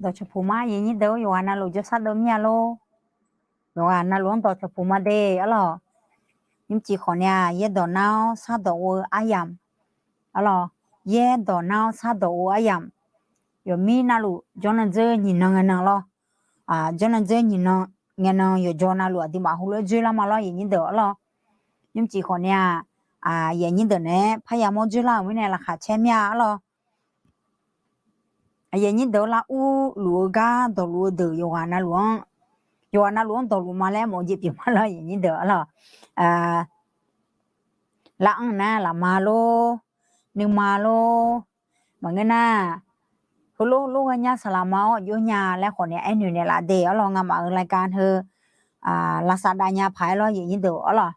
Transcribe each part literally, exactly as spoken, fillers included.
Dawq cawq puq ma, aqyuif aqnyir deuq-or, yawqghaq navluf jawrshar deuv mir-a lor. Yawqghaq navluf-anr dawq cawq puq ma de arlawq. Nymrcif khawf nae-aq, yaerdawq nar-awr shardawq ghof-eu aryamq arlawq. Yaerdawq nar-awr shardawq ghof-eu aryamq, yawqmir navluf jawrnan dzeur nyiq nan ngae nan lawr. Jawrnan dzeur nyiq nan ngae nan yawqjawr navluf aqduimaf heulof-aer dzoerlar ma lawr, aqyuif aqnyir deuq arlawq. Nymrcif khawf nae-aq, aqyuif aqnyir deuq naeq-aer parya mawr dzoerlar-euq mirnae laqkhaq caer mir-a arlawq. Aqyuif aqnyir deuq-or, lar ur luf-eu gar dawqluf-eu deuq yawqghaq navluf-anr, yawqghaq navluf-anr dawqluf ma laer mawf-eu jeq pyeuf ma lawr, aqyuif aqnyir deuq arlawq. Lar anr nar lafma lor, nuima lor, maqngeur nar, heulof lof ghae nya saqlaq ma-awr jov nya laer khawf nae aernoeq naeqlaf de arlawq. Ngamaf-euq รายการ heu lavsav dav nya paq-aer lawr, aqyuif aqnyir deuq arlawq.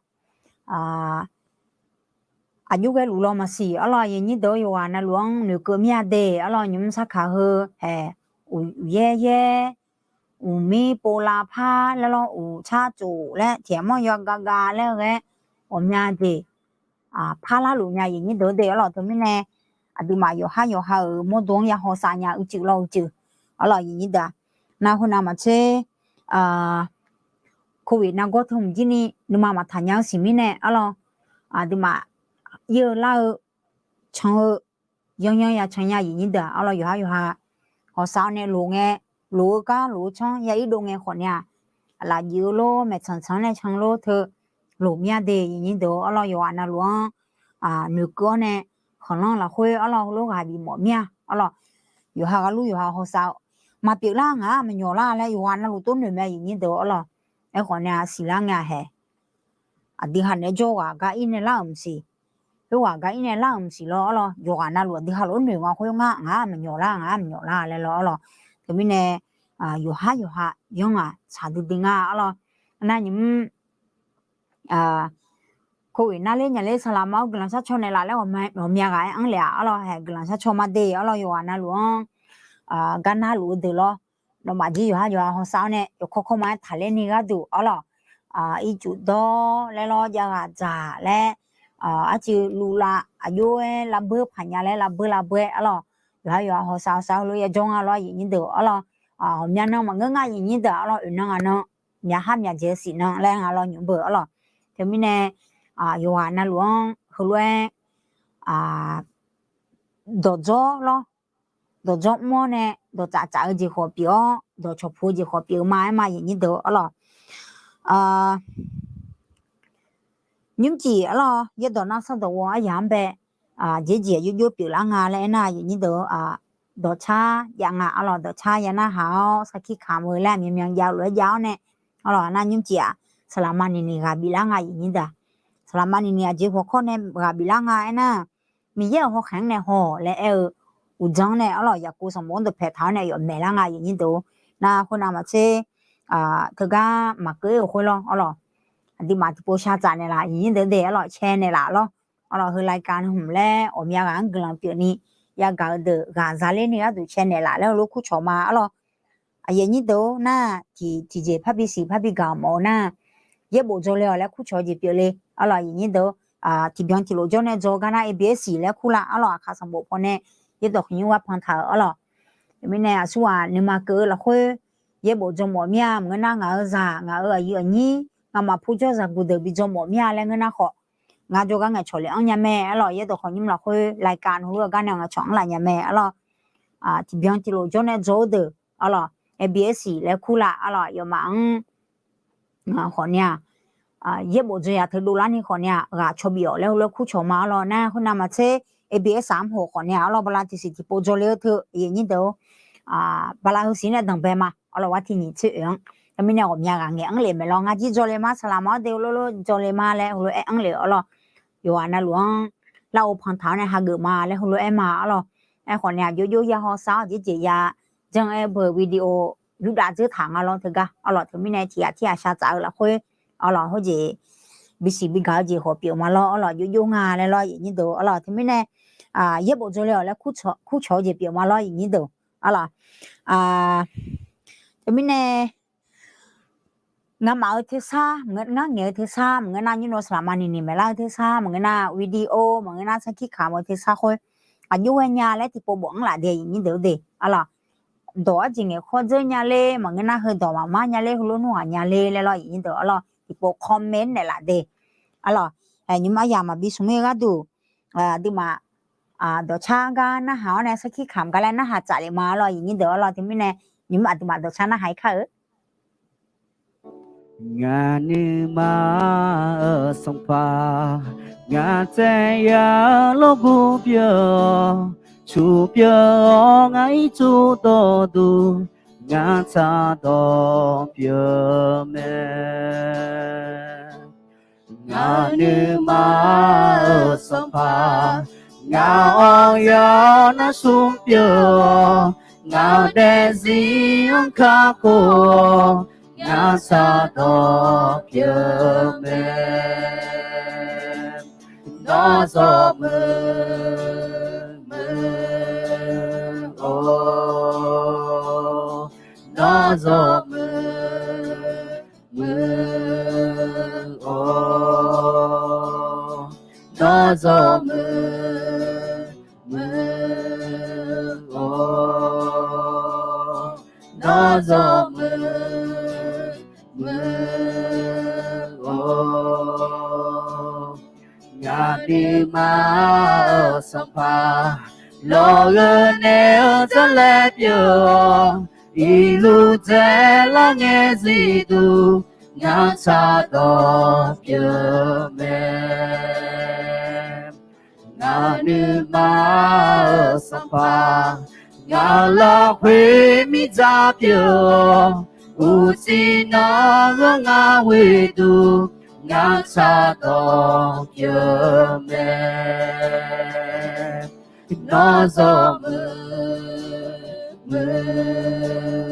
Aqjox ghae luf law maqsiq arlawq, aqyuif aqnyir deuq-or, yawqghaq navluf-anr noeqkeuv mir-a de arlawq. Nymq mr sarkaq heu haeq, uqyaer yaer, uqmir pov lavpar laer lawr, uqtsar tsof laer tiq ghaq mawr yawgav gav laer ghae, ghawqmya jeq parlar luf nya, aqyuif aqnyir deuq de arlawq. Teumirnae aqduimaf yawqhar yawqha-euq mawrdo-anr ya hawsav nya uicuiv lawr uicuiv arlawq, aqyuif aqnyir deuq-aq. Nar khoernav maqtser, covid nargawr teu mqjir ni nuima maqtaq nya-eu siq mirnae arlawq, aqduimaf ir-eu lar-eu can-eu yanryanr ya can nya, aqyuif aqnyir deuq-aq arlawq. Yawqhar yawqha hawsav-awr nae loq ngae, loq-eu gar loq-eu tsanr ya irdov ngae khawf nae-aq, lafjif-eu lor, maeqtsanq tsanq-anr nae can lor teu loq mir-a de, aqyuif aqnyir deuq-or arlawq. Yawqghaq navluf-anr noeqkeuv-awr nae khanqlanr lafkhoer arlawq, heulof ghaq bif mawf mir-a arlawq. Yawqha gharluf yawqha hawsav-eu maqpyeuf lar, ngaq-aq maqnyawq lar laer yawqghaq navluf tov noeq mae, aqyuif aqnyir deuq arlawq. Aerkhawf nae-aq siqlar ngae-aq haeq, aqdui ha naeq-aer jawr ghaq gar ir nae lar-euq maqsiq, khoerghaq gar ir nae lar-euq maqsiq lawr arlawq. Yawqghaq navluf aqdui ha lof-aer noeq nga khoer ngar, ngaq-aq maqnyawq lar, ngaq-aq maqnyawq lar laer lawr arlawq. Teumirnae yawqhar yawqha yanr-aq tsaq duidui nga arlawq. Nar nymq mr covid nar ler nya ler saqlaq ma-awr guiqlanq sharcaw naeqlaf laer ghawqmya ghaq-aer anr lef-aq arlawq, haeq guiqlanq sharcaw ma de arlawq. Yawqghaq navluf-anr gar narluf-eu deuq lawr, nawmaf jir yawqhar yawqha hawsav-awr nae yawkawr kawr ma-aer taqler ni gharduq arlawq, ircuf dawr laer lawr, jav ghaq dzaq laer, arcuiv luvlav aqjox-aer lavbeur paq nya laer lavbeur lavbeur-aer arlawq. Yawqhar yawqha hawsav hawsav heulof-aer ya jawr nga lawr, aqyuif aqnyir deuq arlawq. Ghawqmya nan maqngeur ngar, aqyuif aqnyir deuq arlawq, oeq nan ngaq nan, myaqhar myaqdzaeq siq nan laer nga lawr nymq beu arlawq. Teumirnae yawqghaq navluf-anr heulof-aer dawqdzawr lawr, dawqdzawr mr-awr nae dawqtsaf tsaf-eu jeq khawf pyeuf-awr, dawqcawq puq-eu jeq khawf pyeuf-eu ma-aer ma, aqyuif aqnyir deuq arlawq. Nymrcif arlawq, yaerdawq nar shardawq ghof-eu aryamq-anr bae, jeqjeq jov jov pyeuflar nga laer aernar, aqyuif aqnyir deuq, dawqcar jav nga arlawq, dawqcar ya narhaq-awr sarkir kamq-eu laer myaqmyaq jav-eu lof-aer jav-awr nae arlawq, nar nymrcif-aq saqlaqma niqniq ghaq biflar nga, aqyuif aqnyir deuq. Saqlaqma niqniq aqjeq hawkawr nae ghaq biflar nga aernar, Miqyaer-euq hawkhaeq-anr nae haw laer aer-eu uqdzan-anr nae arlawq, yaqkov sanqbof-anr dawqpae taq-awr nae yawf maeq lar nga, aqyuif aqnyir deuq. Nar khoernav maqtser, teugar maqkeuv-ir-euq khoer lawr arlawq, aqduimaf tiqpov shar tsaf naeqlaf, aqyuif aqnyir deuq de arlawq, cae naeqlaf lawr arlawq. Heu รายการ hmq laer ghawqmya ghaq-anr guiqlanq pyeufni yagaq-eu deuq ghaq za ler ni gharduq cae naeqlaf laer heulof kurcawq ma arlawq. Aqyuif aqnyir deuq-or, nar tiq tiqjeq parbi siq parbi gaq mawf-eu nar, yaerbof dzaw le-awq laer kurcawq-eu jeq pyeuf le arlawq, aqyuif aqnyir deuq. Tiqbyan tiqlof jawr nae dzaw gar nar A B S laer kur lar arlawq, aqkaq sanqbof pawnae yaerdawq khaqnymr gharpan taq-euq arlawq. Teumirnae aqsurghaq nuima keuv-eu lafkhoer yaerbof dzaw mawf mir-a. Maqngeur nar ngaq-euq zaq, ngaq-euq aqyuif aqnyir, nga'maf purjawr zaqguq deuq bi dzaw mawf mir-a laer ngeur nar khawf, ngar jawrgar ngaeqcawq le anr nya mae arlawq. Yaerdawq khawf nymr lafkhoer รายการ heulof-aer gar nae ngaeqcawq anr laf nya mae arlawq. Tiqbyan tiqlof jawr nae dzaw-eu deuq arlawq, A B S laer kur lar arlawq, yawfmaf-anr khawf nae-aq, yaerbof dzaw yaq teu dovlar ni khawf nae-aq ghaq caw bif-awq laer heulof-aer kurcawq ma arlawq. Nar khoernav maqtser, A B S-aq mr hof khawf nae-aq arlawq, bala tiqsiq tiqpov dzaw le-eu teu, aqyuif aqnyir deuq-or, bala heusiq nae danqbae ma arlawq, war tiq nyiq tser oeq-anr. Teumirnae ghawqmya ghaq ngaeq anr lef maeq lawr, ngar jir dzaw le ma, saqlaq ma-awr de heulof lof dzaw le ma laer heulof-aer anr lef-eu arlawq. Yawqghaq navluf-anr lar-eu pantaq-awr nae hageuf ma laer heulof-aer ma arlawq. Aerkhawf nae-aq jov jov ya hawsav-awr jeqjeq ya janr-aer beu video yurdav dzeur taq nga lawr teugar arlawq. Teumirnae tiq ghaq tir ghaq shar tsaf-eu lafkhoer arlawq, hawjeq bisiq bigaq-eu jeq khawf pyeuf ma lawr arlawq, jov jov nga laer lawr, aqyuif aqnyir deuq arlawq. Teumirnae yaerbof dzaw le-awq laer kurcawq-eu jeq pyeuf ma lawr, aqyuif aqnyir deuq arlawq. Teumirnae ngamaf-eu tersar, ngar ngaeq-eu tersar, maqngeur nar nyir naw saqlaq ma niqniq maeqlar-eu tersar, maqngeur nar video, maqngeur nar sarkir kamq-eu tersar khoer, aqjox ghae nya laer tiqpov bofanr laf de, aqyuif aqnyir deuq-or de arlawq. dawq arjeq ngaeq khawr dzeur nya ler, maqngeur nar heudawq maqmar nya ler, heulof nmr ghaq nya ler laer lawr, iqnyir deuq arlawr, tiqpov comment naeqlaf de. Arlawr, nymq-mr aryamq maqbi smq-ir gharduq, aqduimaf dawqcar gar narhaq-awr nae sarkir kamq gar laer narhaq tsaf le ma arlawr, iqnyir deuq arlawr, teumirnae nymq-mr aqduimaf dawqcar narhaq-ir kar-eu. Ngaq nuima-euq sanqpaq, ngaq tsaev ya-eu lawrgur pyeuf-awq. Cuq pyeuf-awr ngar ircuf dawqduq, ngar tsaq dawq pyeuf mae. Ngaq nuima-euq sanqpaq, ngaq-anr ya-awr nar smr pyeuf-awq. Ngaq-euq daefzir-anr kakhof-awq, ngar tsaq dawq pyeuf mae. Nawr zawq muiq muiq-awq. Nawr zawq muiq muiq-awq. Nawr zawq muiq muiq-awq. Nawr zawq muiq muiq-awq. Ngaq nuima-euq sanqpaq, lawq-eu naeq-eu dzarlae pyeuf-awq. Iqluf dzaelar ngae zifduq, ngar tsaq dawq pyeuf mae. Ngaq nuima-euq sanqpaq, ngaq lafkhoer mirdzaq pyeuf-awq. Uqcif nanr-anr ngar ghoeduq, ngar tsaq dawq pyeuf mae. Nawr zawq muiq muiq-awq.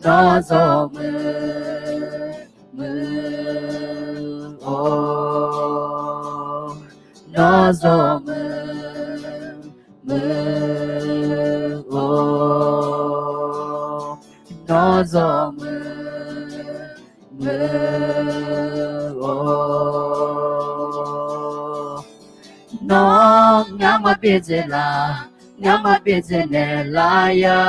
Nawr zawq muiq muiq-awq. Nawr zawq muiq muiq-awq. Nawr zawq muiq muiq-awq. Nawr ngar maqbyaerdzae laf, ngar maqbyaerdzae naeqlar ya.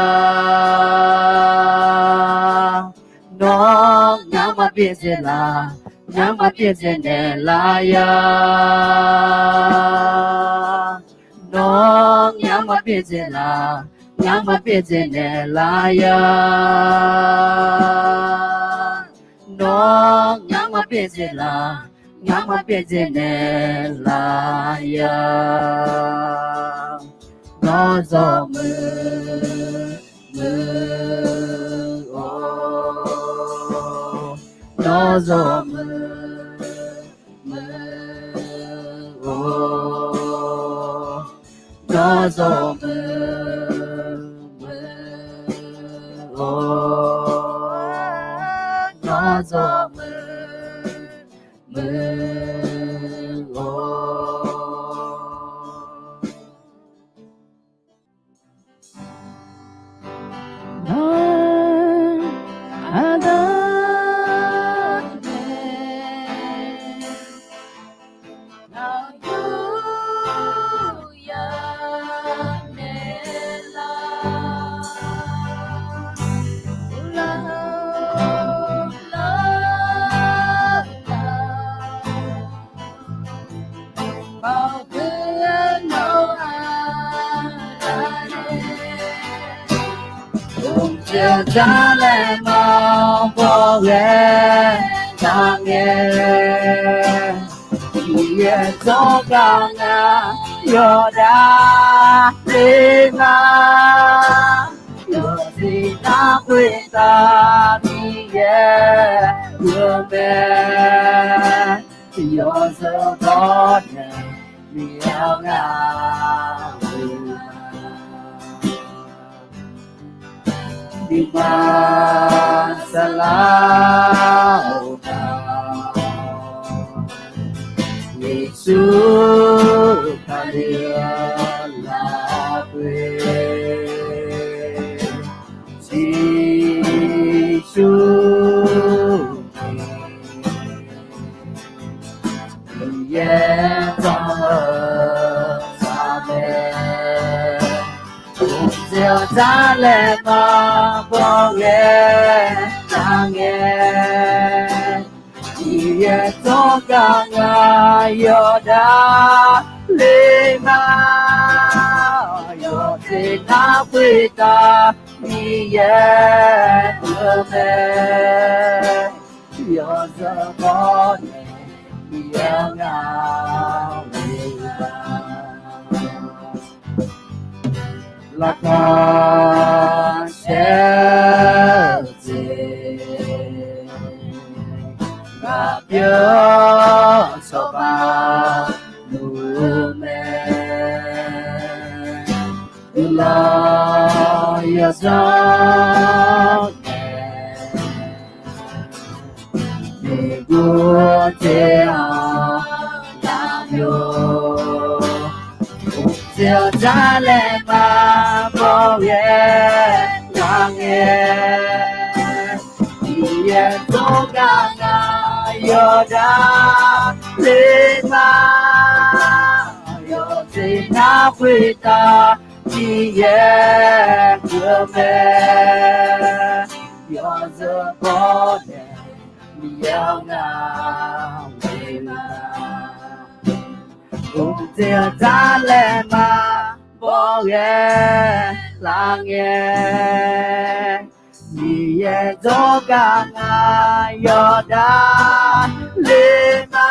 Nawr ngar maqbyaerdzae laf, ngar maqbyaerdzae naeqlar ya. Nawr ngar maqbyaerdzae laf, ngar maqbyaerdzae naeqlar ya. Nawr ngar maqbyaerdzae laf, ngar maqbyaerdzae naeqlar ya. Nawr zawq muiq muiq-awq. Nawr zawq muiq muiq-awq. Nawr zawq muiq muiq-awq. Nawr zawq muiq muiq-awq. Nawr aqda nae, nawq yur ya naeq lar, uvlanr lar lar. Mawrdo nawr aqda nae, uqcif jar laer mawrbaw ghae nar ngae, Miqyaer tsawrkhav ngar yawdav le ma. Yawzif nar khoertav Miqyaer-eu mae. Yawzeu dawrnaeq Miqyaer-anr ghaq ghoe ma. Nuima saflar-awq da, Yeqsur Kali-eu lafkhoer, Yeqsur Miqyaer zanq-eu zaq mae. Dar laeqma bawghae lar ngae, Miqyaer tsawrgaq ngaq yawdav le ma. Yawqjeq nar khoertav Miqyaer-eu mae. Yawzeu bawnaeq Miqyaer-anr ngar ghoe ma. Laqkhaq caer-eu jeq, ngaq pyeuf-awr cawba luf-eu mae. Uqlaf yawdzanr nae noeqguv-eu jeq-anr lavbyov, uqtaf-eu dar laeqma bawghae lar ngae, Miqyaer tsawrgaq ngaq yawdav le ma. Yawqjeq nar khoertav Miqyaer-eu mae. Yawzeu bawnaeq Miqyaer-anr ngar ghoe ma. Uqtaf-eu dar laeqma bawghae lar ngae, Miqyaer tsawrgaq ngaq yawdav le ma.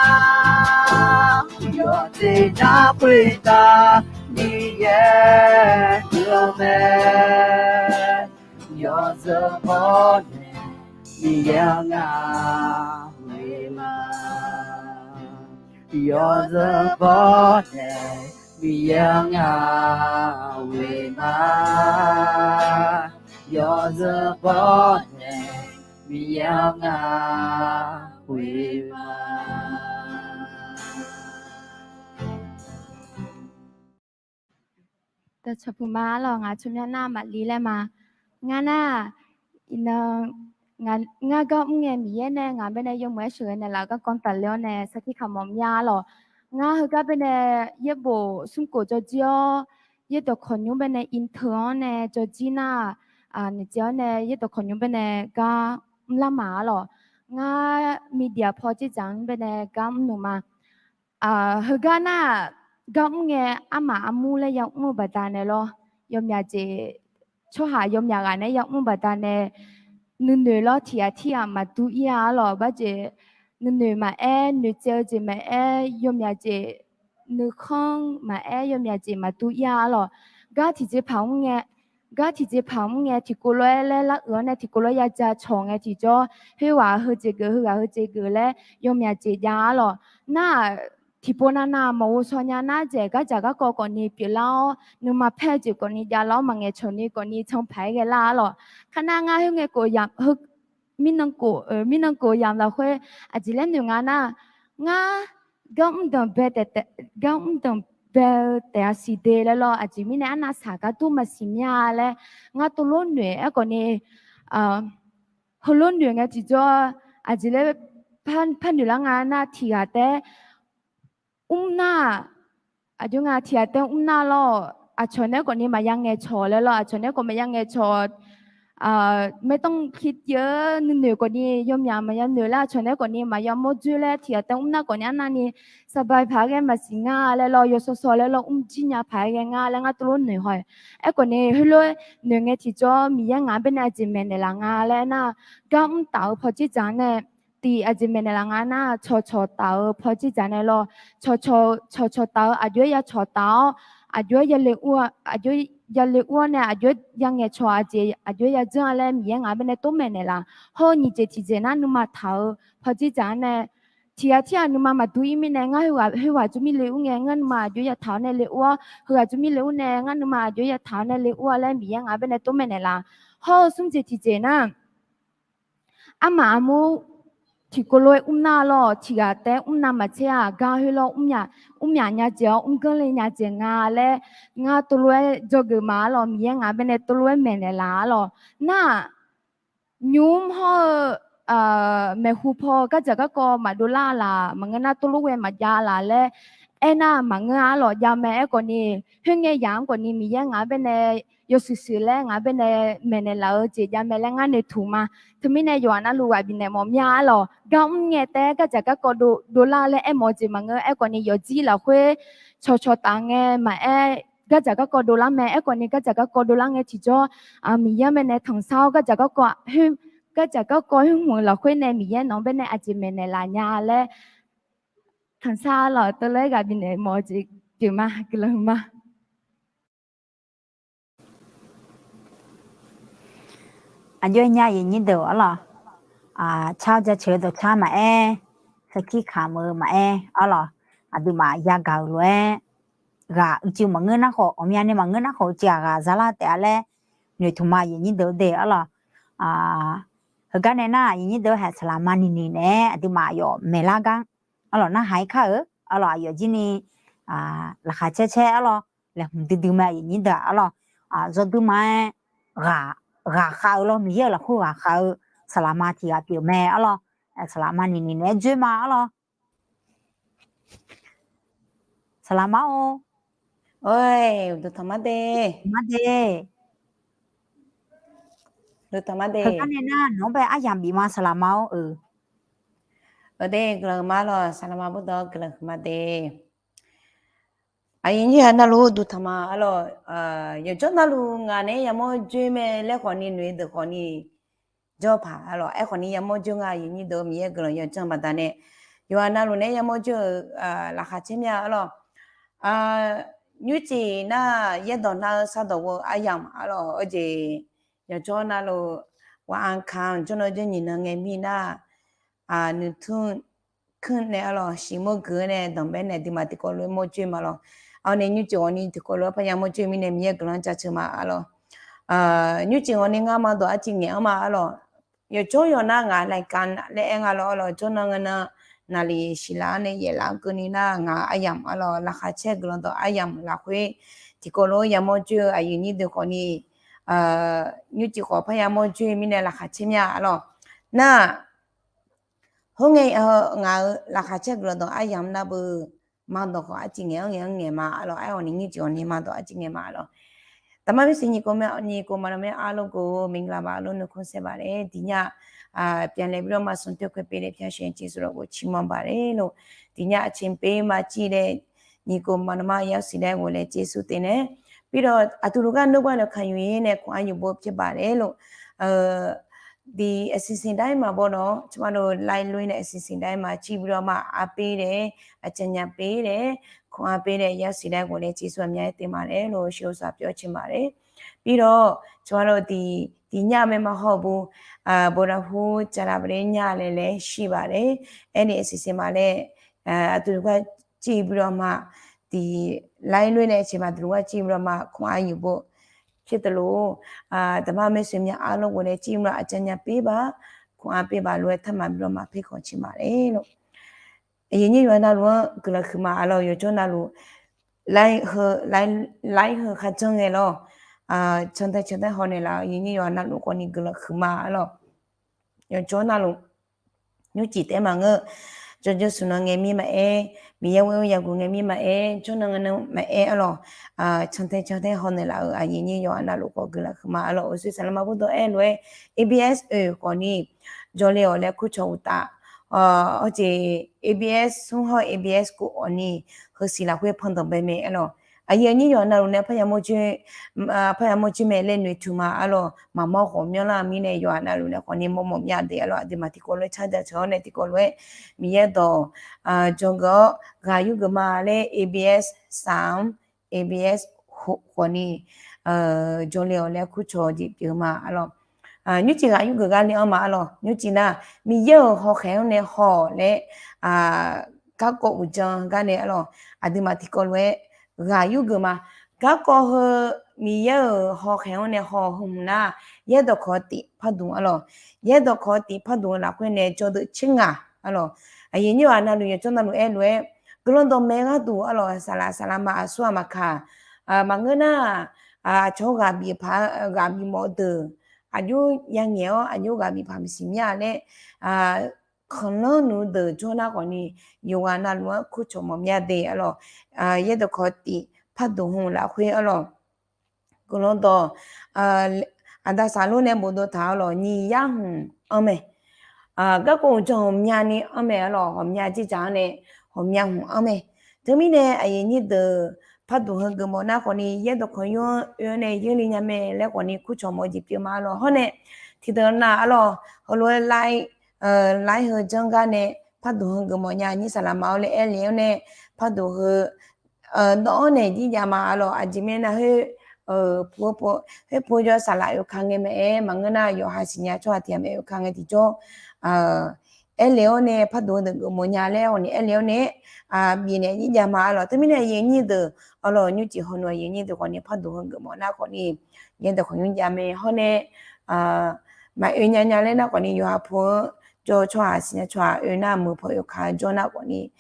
Yawqjeq nar khoertav Miqyaer-eu mae. Yawzeu bawnaeq Miqyaer-anr ngar ghoe ma. Yawzeu bawnaeq Miqyaer-anr ngar ghoe ma. Yawzeu bawnaeq Miqyaer-anr ngar ghoe ma. Dawqcawq puq ma lawq, ngaq tsawrmyanr nar Maqli laer ma. Ngar nar, iqnan, ngar gar mr ngae Miqyaer nae ngaq baenae yawmuiq-aer sheuqghae naeqlaf-eu garkawv tafler-awr nae sarkir kamq-awr mya-a lawq. Ngar heugar baenae yaerbof smrkhof jawrjir-awr, yaerdawq kawqnymr baenae inteu-anr nae jawrjir nar, naeqtsaev-awr nae yaerdawq kawqnymr baenae gar mrlar ma-a lawq. Ngar media paw dzerdzaq-anr baenae gar mrnuq ma. Heugar nar, gar mr ngae armaf armur laer yamr-eu baqdanae lawr, yawmyaq jeq, tsawrhaq yawmyaq ghaq nae yamr-eu baqdanae, nuinoeq lawr tiq ghaq tirghaq maqdur ir-a-a lawq. Barjeq nuinoeq maqaer, noeqtsaev-eu jeq maqaer, yawmyaq jeq, nuikhanr maqaer, yawmyaq jeq maqdur ir-a-a lawq. Gar tiqjeqpaq mr ngae, gar tiqjeqpaq mr ngae tiqkov lof-aer laer lar-euq-awr nae tiqkov lof-aer ya ja cawq ngae tiqjawr, khoerghaq heujeq geuf, heughaq heujeq geuf laer yawmyaq jeq jav-a lawq. Nar-aq, tiqpov navnav maqghov shaw nya nar, dzaeq gardzaq garkawv khawfni pyeuflar-awr, nuima paer-eu jeq khawfni javlar-awr, maqngaeq cawq ni khawfni canpaq-aer ghae lar-a lawq. Kar nar ngar khoerngae khof, mirnan khof, mirnan khof yamq lafkhoer aqjeq laer noeq nga nar, ngar gar mr danqbae taef, gar mr danqbae-eu taef-a siq de laer lawr, aqjeq mirnae arnav saq gar dur maqsiq mya laer, ngar tov lof noeq-aer khawfni, heulof noeq ngae tiqjawr, aqjeq laer par noeq lar nga nar, tiq ghaq taef-aer mr nar, aqjox nga tiq ghaq taef-aer mr nar lawr, aqcawq nae khawfni maqya ngaeqcawq laer lawr, aqcawq nae khawf maqya ngaeqcawq, maerdanr ki jeuf-eu nuinoeq khawfni yawmyaq maqya noeq laer, aqcawq nae khawfni maqya mawr dzoer laer, tiq ghaq taef-aer mr nar khawfni arnavni saqbaq paq-aer ghae maqsiq nga laer lawr, yawsawq sawq laer lawr, mrjir nya paq-aer ghae nga laer ngar tov lof noeq haw-eu. Aerkhawfni heulof-aer noeq ngae tiqjawr, Miqyaer ngaq-anr baenae aqjeq maeqnaeq laf nga laer nar, gar mr taf-eu pawdzer dzaq-anr nae, tiq aqjeq maeqnaeq laf nga nar, cawqcawq taf-eu pawdzer dzaq nae lawr, cawqcawq taf-eu aqjox-aer ya cawq taf-awr, aqjox-aer ya le ur-a, aqjox ya le ur-awr nae aqjox-aer ya ngaeqcawq aqjeq aqjox-aer ya dzeur-a laer Miqyaer ngaq-anr baenae tov maeqnaeq laf. Hawr-eu nyiq jeq tiq jeq nar nuima taq-eu pawdzer dzaq-anr nae, tiq ghaq tirghaq nuima maqdur ir mirnae ngar khoerghaq jawr mir le ur ngae, ngar nuima aqjox ya taq-awr nae le ur-awr, heughaq jawr mir le ur nae ngar nuima aqjox ya taq-awr nae le ur-a laer Miqyaer ngaq-anr baenae tov maeqnaeq laf. Hawr-eu smr jeq tiq jeq nar, armaf armur tiqkov lof-aer mr nar lawr, tiq ghaq taef-aer mr nav maqtser-aq, gar khoer lawr, mrmyaf nya dzaeq-awr mrganr le nya dzaeq nga laer, ngar tov lof-aer dzawgeuf ma-a lawr, Miqyaer ngaq-anr baenae tov lof-aer maeqnaeq laf-a lawr. Nar-aq, nymr hawr-eu maeqhu paw gardzaq garkawv maqdov lar laf, maqngeur nar tov lof ghae maqjav laf laer aernar, maqngeur-a lawr, jav mae. Aerkhawfni khoerngae yaq-anr khawfni Miqyaer ngaq-anr baenae yawshuif shuif laer ngaq-anr baenae maeqnaeq laf-eu jeq jav mae laer ngar noeqtmq ma. Teumirnae yawqha navluf ghaq bifnaeq mawf mya-a lawq. Gar mr ngae taef-aer gardzaq garkawv dovlar laer aermawf-eu jeq maqngeur. Aerkhawf ni yawfjir lafkhoer cawqcawq taf ngae maqaer, gardzaq garkawv dovlar mae. Aerkhawf ni gardzaq garkawv dovlar ngae tiqjawr, Miqyaer-anr baenae tanqsar-awr gardzaq garkawv, gardzaq garkawv khoer hmq-eu lafkhoer nae Miqyaer nawq-anr baenae aqjeq maeqnaeq laf nya laer tanqsar lawq. Teulof-aer ghaq bifnaeq mawf-eu jeq pyeuf ma. Guiqlanq huiqma. Aqjox-aer nya aqyuif nyir deuq-awr lawq. Car-awr jaceuq-eu dawqcar maqaer, sarkir kamq-eu maqaer-awr lawq. Aqduimaf yagaq-euq lof-aer ghaq uicuiv maqngeur nar khawf, ghawqmya ni maqngeur nar khawf, uicuiv-aq ghaq zalar taef-a laer noeqtmq ma aqyuif nyir deuq-eu de-awr lawq. Heugar nae nar aqyuif nyir deuq-eu haeq saqlaqma niqniq naeq-aer aqduimaf aqyawf maeqlar gar-awr lawq, narhaq-ir kar-euq-awr lawq. Aqyawf jir ni laqkhaq caer caer-awr lawq, laeqhmq duidui mae aqyuif nyir deuq-aq-awr lawq. Zawduima-aer ghaq khav-eu lawr, Miqyaer-euq lafkhoer ghaq khav-eu saqlaqma tiq ghaq pyeuf mae-awr lawq. Saqlaqma niqniq naeq-aer dzoer ma-awr lawq. Saqlaqma-or. Oe, uqduq tanqma de. Tanqma de. Uqduq tanqma de. Heugar nae nar nawq-anr bae aryamq bif ma saqlaqma-or. Aq de, guiqlanq huiqma lawq, saqlaqma bawrdaw guiqlanq huiqma de. Aqyuif nyir-aq navluf uqduq tanqma-awr lawq. Yawqjawr navluf ngaq naeq-aer yamawr joer mae laer khawf ni noeq deuq khawf ni jawr paq-awr lawq. Aerkhawf ni yamawr joer nga aqyuif nyir deuq-eu Miqyaer guiqlanq yawdzanr baqdanae yawqha navluf naeq-aer yamawr joer-eu laqkhaq caer mya-awr lawq. Nymrcif nar yaerdawq nar-eu sardawq ghoe-eu aryamq-awr lawq. Aqjeq yawqjawr navluf ghaq-anr kanq jawrnan jawr nyiq nan ngae mir nar, nuitmr kmr nae-awr lawq, shiq mawr guiq-awr nae danqbae nae duimaf tiqkawv lof-aer mawr joer ma lawq. Awr nae nymrcif ghawq ni tiqkawv lof-aer parya mawr joer mirnae Miqyaer guiqlanq jaceuq ma-awr lawq. Nymrcif ghawq ni ngar ma dawq arciv ngaeq-anr ma-awr lawq. Yawqjawr yawq nar ngaq laeqkaq laer aer nga lawr-awr lawq, jawrnan ngae nan naqliq siqlaf-anr nae yaeflaf-anr keuvni nar ngaq-euq aryamq-awr lawq, laqkhaq caer guiqlanq dawq aryamq lafkhoer tiqkawv lof-aer yamawr joer-eu aqyuif nyir deuq khawf ni, nymrcif khawf parya mawr joer mirnae laqkhaq caer mya-awr lawq. Nar Khoerngae, ngaq-euq laqkhaq caer guiqlanq dawq aryamq nar beu, ma dawq khawf arciv ngaeq-anr ngaeq-anr ngaeq ma-awr lawq. Aerkhawf ni nymrcif ghawq ni ma dawq arciv ngaeq ma-awr lawq. Taqmar mirsiq nyiq kov ma, nyiq kov ma lawq mae-awr lawq, gov-eu မင်္ဂလာပါ lawr nuikhanr saer baq laer tiq nyar, pyaqlaeq bi lawr ma sanqtawr khoer pe laer pyaq shaeq ciqsur lawq gov ciq manr baq laer lawq. Tiq nyar aqcawq pyeuf ma civ laer nyiq kov ma lawq ma yasiq laer ghof laer ciqsur te nae, bi lawq aqduq luf gar nmr gar lawq kaq yuf-ir nae khawf-anr yuf bo pyaer baq laer lawq. Tiq aqsiq siq daer ma baw lawq, tsawrmaqluf laer loer nae aqsiq siq daer ma civ bi lawq ma, arper laer, aqcawq nya per laer, khawf-anr per laer yasiq laer ghof laer ciqsur aqmyan-aer te ma laer lawq, sheuq-eu saq pyawr ciq ma laer. Bi lawq tsawrmaqluf tiq, tiq nyar mae ma haw-eu bo, bo lafhu caqlaq ba laer nyar laer laer shir baq laer, aernaeq aqsiq siq ma laer, aqduq luf gar civ bi lawq ma, tiq laer loer nae ciq ma duq luf gar civ bi lawq ma khawf-anr yuf bo pyaer taq lawq. Taqmar maershuif mya-awr lawq ghof laer civ bi lawq aqcawq nya per baq, khawf-anr per baq lof-aer tar ma bi lawq ma per khawf ciq ma laer lawq. Aqyuif nyir yawqha navluf-anr guiqlanq huiqma-awr lawq, yawqjawr navluf laer heu, laer heu kharjanr ngae lawq, cantae cantae hawnaeq laf-eu aqyuif nyir yawqha navluf khawf ni guiqlanq huiqma-awr lawq. Yawqjawr navluf nymrcif taef maqngeur, jawrjawr smq nan ngae mir maqaer, Miqyaer ghoer-eu yaguq ngae mir maqaer, jawrnan ngae nan maqaer-awr lawq, cantae cantae hawnaeq laf-euq aqyuif nyir yawqha navluf khawf guiqlanq huiqma-awr lawq. Uqshoe saqlaqma bawrdaw aer lof-aer ABS oeq khawf ni jawrle-awq laer kurcawq uqtaf, awr jeq ABS smr hawr-eu ABS kov khawf ni heusiq lafkhoer pandanq bae mae-awr lawq. Aqyuif nyir yawqha navluf nae parya mawr joer, parya mawr joer mae laer noeqtmq ma-awr lawq. Maqmawr khawf myanrlar-eu mirnae yawqha navluf nae khawf ni mawrmawf mya de-awr lawq. Aqduimaf tiqkawv lof-aer tsardzaq tsaq-awr nae tiqkawv lof-aer Miqyaer dawq jawrgeuf-awr ghaq yurgeuf ma laer ABS saq-anr ABS khawf ni jawrle-awq laer kurcawq jeq pyeuf ma-awr lawq. Nymrcif ghaq yurgeuf gar le-anr ma-awr lawq. Nymrcif nar Miqyaer-euq hawkhaeq-anr nae haw-awq laer garkawv uqdzan gar nae-awr lawq. Aqduimaf tiqkawv lof-aer ghaq yurgeuf ma. Garkawv heu Miqyaer-euq hawkhaeq-anr nae haw heu hmq nar, yaerdawq kawq tiq pardmq-awr lawq. Yaerdawq kawq tiq pardmq-eu lafkhoer nae jawrdeuv tser ngaq-awr lawq. Aqyuif nyir yawqha navluf yawqjawr navluf aer lof-aer guiqlanq dawqmaeq gharduq-awr lawq, saqlaq saqlaqma aqsur aqmaqkaq maqngeur nar, aqcawq-anr ghaq bif paq, ghaq bif mawf-eu deuq aqjox yangaeq-awr aqjox ghaq bif paq maqsiq mya laer khanqlanr nuq deuq jawr nar khawf ni yawqghaq navluf-anr kurcawq mawf mya de-awr lawq. Yaerdawq kawq tiq pardmq hmq lafkhoer-awr lawq. Guiqlanq dawq, aqda saqlor nae bofdov taq-awr lawq, nyiq yar hmq anr mae. Garkawv uqdzan ghawqmyani anr mae-a lawq, ghawqmya jirdzaq-anr nae ghawqmya hmq anr mae. Teumirnae aqyuif nyir deuq, parduq heu geufmawf nar khawfni yaerdawq kawq yur-anr oe-awr nae yeurle nya mae laer khawfni kurcawq mawf-eu jeq pyeuf ma-a lawq. Hawr nae tiqdeuq nav-a lawq, heulof-aer lar-ir heu janr gar nae parduq heu geufmawf nya nyir saqlaq ma-awr laer aerle-awr nae parduq heu dawv-anr nae jir jav ma-a lawq. Aqjeq mirnae nar khoer pu-eu pu, khoer pu-eu jawr saqlaq oe ka ngae mae-aer maqngeur nar, yawqha siqnya tsawrhaq tiq ghaq mae oe ka ngae tiqjawr aerle-awr nae parduq heu deuq geufmawf nya laer khawfni aerle-awr nae bifnaeq jir jav ma-a lawq. Teumirnae aqyuif nyir deuq, a lawq, nymrcif hawnu aqyuif nyir deuq khawfni parduq heu geufmawf nar khawfni yaerdawq kawq yur jav mae. Hawr nae maqoe nya nya laer nar khawfni yawqha pu-anr jawr-eu tsawrhaq siqnya tsawrhaq oe nar meuq paw oe ka jawr nar khawfni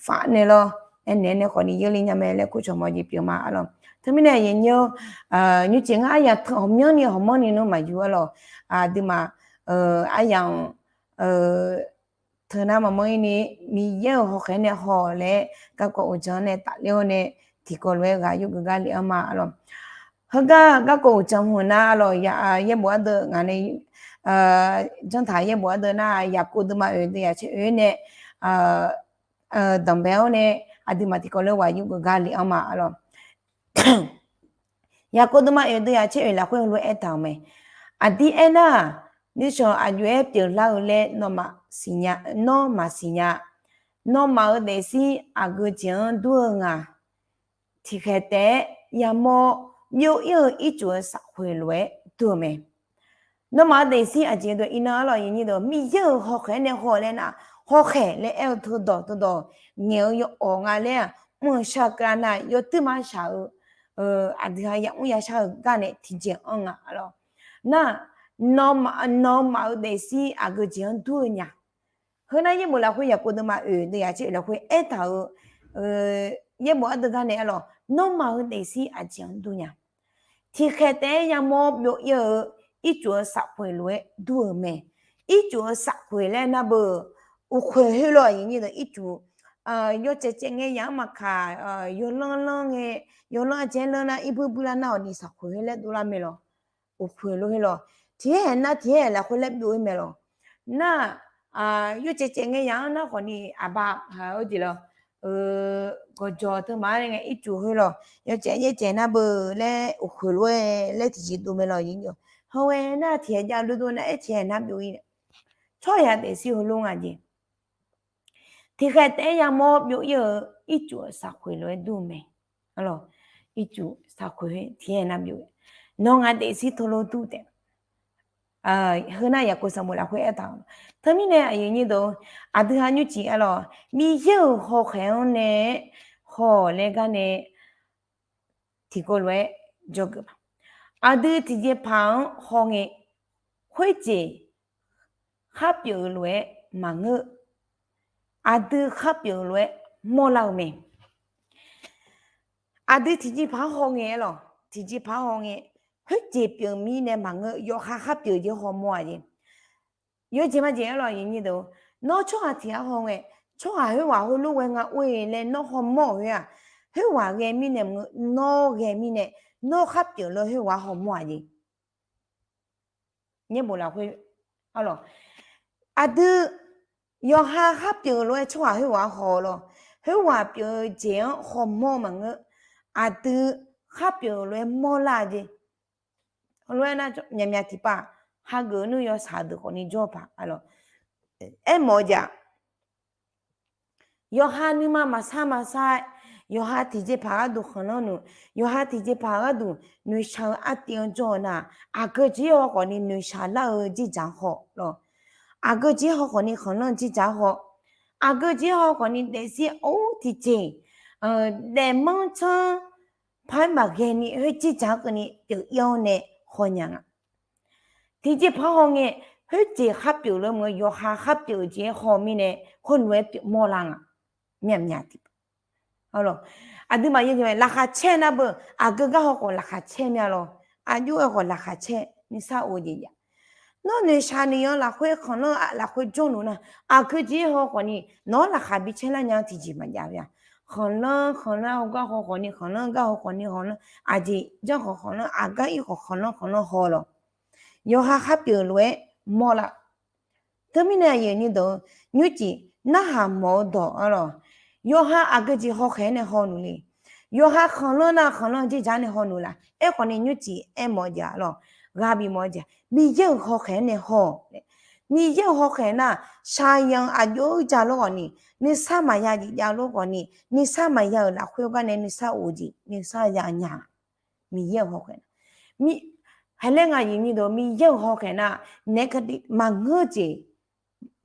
faf nae lawr, aernaeq-aer nae khawfni yeurle nya mae laer kurcawq mawf-eu jeq pyeuf ma-a lawq. Teumirnae aqyuif nyir-awr, nymrcif ngar aryamq teu ghawqmyanrni ghawqmanrni nawr maqyur-a lawq. Aqduimaf aryamq teu nar maqmanr-ir ni, Miqyaer-euq hawkhaeq-anr nae haw laer garkawv uqdzan-anr nae tafler-awr nae tiqkawv lof-aer ghaq yurgeuf gar lef-anr ma-a lawq. Heugar garkawv uqdzan hmq nar-a lawq, yaerbof ardeuv ngaq nae janr taq yaerbof ardeuv nar, Yaqkov deuvma oeq deuv yaq caer oeq nae danqbae-awr nae aqduimaf tiqkawv lof-aer ghaq yurgeuf gar lef-anr ma-a lawq. Yaqkov deuvma oeq deuv yaq caer oeq lafkhoer heulof-aer aertaq-euq mae. Aqdir aernar-aq, nishawq aqjox-aer pyeuflar-eu laer nawmaf siqnya, nawr maqsiq nya. Nawmaf-euq daefzir aqgeu jeq-anr dur-eu nga. Tiqkhaeq taef-aer yamawr byov-ir-eu ircuf-eu safkhoeq lof-aer dur-eu mae. Nawmaf-euq daefzir aqjeq deuq iqnan-a lawq, Miqyaer-euq hawkhaeq-anr nae haw laer nar, hawkhaeq laer aer-eu teudawq teudawq ngaeq-eu yawawq nga laer-aq, mr-eu shar-eu keuv-a nar, yawtuir maqshaq-eu aqdui-a yamr yashar-eu gar nae tiqjeq-anr nga-a lawq. Nar, nawmaf-euq daefzir aqgeu jeq-anr dur-eu nya. Heu nar yaerbof lafkhoer Yaqkov deuvma oeq deuv yaq caer oeq lafkhoer aertaq-euq yaerbof ardeuv gar nae-a lawq, nawmaf-euq daefzir aqjeq-anr dur nya. Tiqkhaeq taef-aer yamawr byov-ir-eu ircuf-eu safkhoeq lof-aer dur-eu mae. Ircuf-eu safkhoeq laer nar beu, uqkhoeq khoer lawq, aqyuif nyir deuq ircuf yawcaev caev ngae yaq-anr maqkaq, yawlanr lanr ngae, yawlanr aqjeq-aer lanr nar irbuir buir lar nar-awq ni safkhoeq khoer laer dovlar mae lawq. Uqkhoeq lof khoer lawq, tiq yaer-aer nar tiq yaer-aer lafkhoer laer byov-ir mae lawq. Nar, yawcaev caev ngae yaq-anr nar khawfni aqba haq-eu jeq lawq, gawqjawq teumaf-anr ngae ircuf khoer lawq, yawcaev yaercaev nar beu laer uqkhoeq lof-aer laer tiqjeq dov mae lawq. Hawr-aer nar tiq yaer jav lof dov nar-aer tiq yaer nar byov-ir, tsawrhaq daefzir heulof nga jeq. Tiqkhaeq taef-aer yamawr byov-ir-eu ircuf-eu safkhoeq lof-aer dur-eu mae. Ircuf safkhoeq tiq yaer nar byov, nawr ngaq daefzir teulof dur taef. Heu nar Yaqkov sanqbof lafkhoer aertaq-euq. Teumirnae aqyuif nyir deuq, aqdui-a nymrcif-a lawq, Miqyaer-euq hawkhaeq-anr nae haw laer gar nae tiqkawv lof-aer dzawgeuf ma. Aqdui tiqjeqpaq-anr haw ngae, khoerjeq khar pyeuf-eu lof-aer maqngeur. Aqdui khar pyeuf-eu lof-aer mawrlar-eu mae. Aqdui tiqjeqpaq-anr haw ngae-aer lawq, tiqjeqpaq-anr haw ngae, khoerjeq pyeuf mirnae maqngeur, yawqha khar pyeuf jeq-anr haw mawr-aq jeq. Yawjeq majeq-aer lawq, nawr tsawrhaq tiq ghaq haw ngae, tsawrhaq khoerghaq heulof ghae nga or-e laer nawr haw mawr-euq khoer-aq, khoerghaq ghae mirnae maqngeur, nawr ghae mirnae, nawr khar pyeuf lof-aer khoerghaq haw mawr-aq jeq. Yaerbof lafkhoer, aqdui yawqha khar pyeuf-eu lof-aer tsawrhaq khoerghaq haw-eu lawq. Khoerghaq pyeuf-eu jeq-anr haw mawr maqngeur, aqdui khar pyeuf-eu lof-aer mawrlar-eu jeq. Heulof-aer nar, myavmyav tiqpav hageuf nuir yawshaq deuq khawfni jawr paq-a lawq. Aermawf-eu jeq-aq, yawqha nuima maqsar maqsar-aer, yawqha tiqjeqpaq gharduq khanqlanr noeq, yawqha tiqjeqpaq gharduq noeqshaq-eu artiv-anr jawr-eu nar, aqgeu jeq-aer haw khawfni noeqshaq lar-eu jirdzaq-anr haw lawq. Aqgeu jeq-aer haw khawfni khanqlanr jirdzaq-anr haw. Aqgeu jeq-aer haw khawfni daefzir or tiqjeq, daefmanr tsanr paq-aer maqghae ni khoer jirdzaq-anr keuvni pyeuf-ir-awr nae haw nya nga. Tiqjeqpaq haw ngae, khoerjeq khar pyeuf lof-aer maqngeur, yawqha khar pyeuf-eu jeq-aer haw mirnae khoerlof-aer pyeuf mawrlar nga. Myavmyav tiqpav, aqduimaf laqkhaq caer nar beu, aqgeu gar haw khawf laqkhaq caer mya lawq. Aqjox-aer khawf laqkhaq caer nuisar of-eu jeq jav. Nawr noeqshaq noeq-anr lafkhoer khanqlanr lafkhoer jawrluf nar, aqgeu jeq-aer haw khawfni nawq-anr laqkhaq bi caer lar nya-anr tiqjeq maqjav-a. khanqlanr khanqlanr hawgar haw khawfni khanqlanr, gar haw khawfni khanqlanr, aqjeq janr khawf khanqlanr, aqgar ir khawf khanqlanr khanqlanr haw lawq. Yawqha khar pyeuf lof-aer mawrlar. Teumirnae aqyuif aqnyir deuq, nymrcif narhaq mawf-eu dawq arlawq, yawqha aqgeu jeq hawkhaeq-aer nae haw nuq le. Yawqha khanqlanr nar khanqlanr jir jar nae haw nuq laf. Aerkhawfni nymrcif aermawf-eu jeq arlawq, ghaq bifmawf-eu jeq, Miqyaer-euq hawkhaeq-aer nae haw-awq. Miqyaer-euq hawkhaeq nar, shaqyanq aqjox-aer ja lof khawfni, nuisar maqya jeq jav lof khawfni, nuisar maqya-euq lafkhoer gar nae nuisar of jeq nuisar ya nya. Miqyaer-euq hawkhaeq, haeqlaer ngaq aqyuif aqnyir deuq, Miqyaer-euq hawkhaeq nar, naeq-aer kadi maqngeur jeq,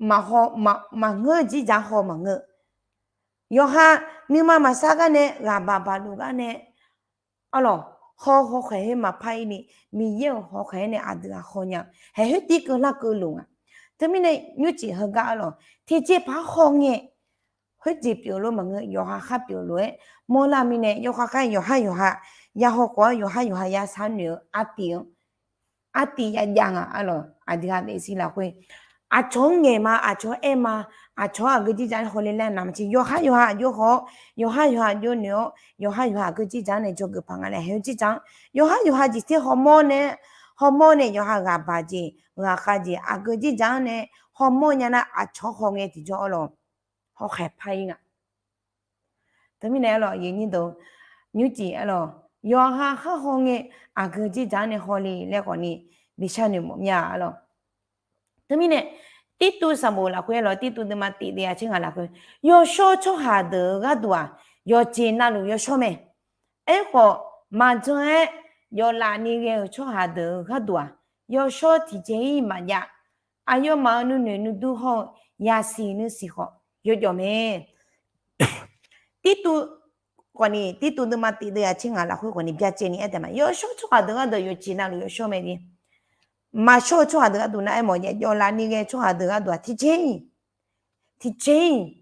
maqngeur jir jar haw maqngeur. Yawqha nuima maqsar gar nae ghaq baq baq luf gar nae arlawq, haw hawkhaeq khoer maqpar ir ni, Miqyaer-euq hawkhaeq-aer nae aqdui-aq haw nya. Haeq khoertiv keuvlar keuvlof nga. Teumirnae nymrcif heugar arlawq, tiqjeqpaq-aer haw ngae, khoerjeq pyeuf lof maqngeur, yawqha khar pyeuf lof-aer mawrlar mirnae, yawqha khar yawqhar yawqha ya haw khawf-awr yawqhar yawqha ya sharnoeq-eu artiv-anr artiv ya jav nga arlawq. Aqdui-aq daefzir lafkhoer aqcawq-anr ngaeq ma, aqcawq-anr aer ma, aqcawq-anr aqgeu jir jar-aer hawle laer naq maqtser, yawqhar yawqha aqjox haw-awr, yawqhar yawqha aqjox noeq-awr, yawqhar yawqha aqgeu jir jar nae dzawgeuf paq nga laer haeq-eu jir jar-anr, yawqhar yawqha jeq ter hawmawr nae, hawmawr nae yawqha ghaq baq jeq ghaq khav jeq aqgeu jir jar-anr nae hawmawr nya nar, aqcawq-anr haw ngae tiqjawr arlawq, hawkhaeq par ir nga. Teumirnae arlawq, nymrcif arlawq, yawqha khar haw ngae aqgeu jir jar-anr nae hawle laer khawfni bi sharnoeq mawf mya arlawq. Teumirnae Tirtuv sanqbof lafkhoer arlawq, Tirtuv deuvma tiq deuvya tser ngaq lafkhoer, yawshawr tsawrhaq deuq-euq gharduq-aq, yawqjeq navluf yawshawr mae. Aerkhawf, maqjan-aer jawflaf ni ghae-euq tsawrhaq deuq-euq gharduq-aq, yawshawr tiqjeq-ir maqjav. Aqyawfmaf-euq nuinoeq nuidur hawr-eu yasiq nuisiq khawf yawjawf mae. Tirtuv khawfni, Tirtuv deuvma tiq deuvya tser ngaq lafkhoer khawfni byacaevni aer taef ma. Yawshawr tsawrhaq deuq gharduq yawqjeq navluf yawshawr mae ni. Maqshawr-eu tsawrhaq deuq gharduq nar aermawf jav, jawflaf ni ghae tsawrhaq deuq gharduq-aq tiqjeq-ir, tiqjeq-ir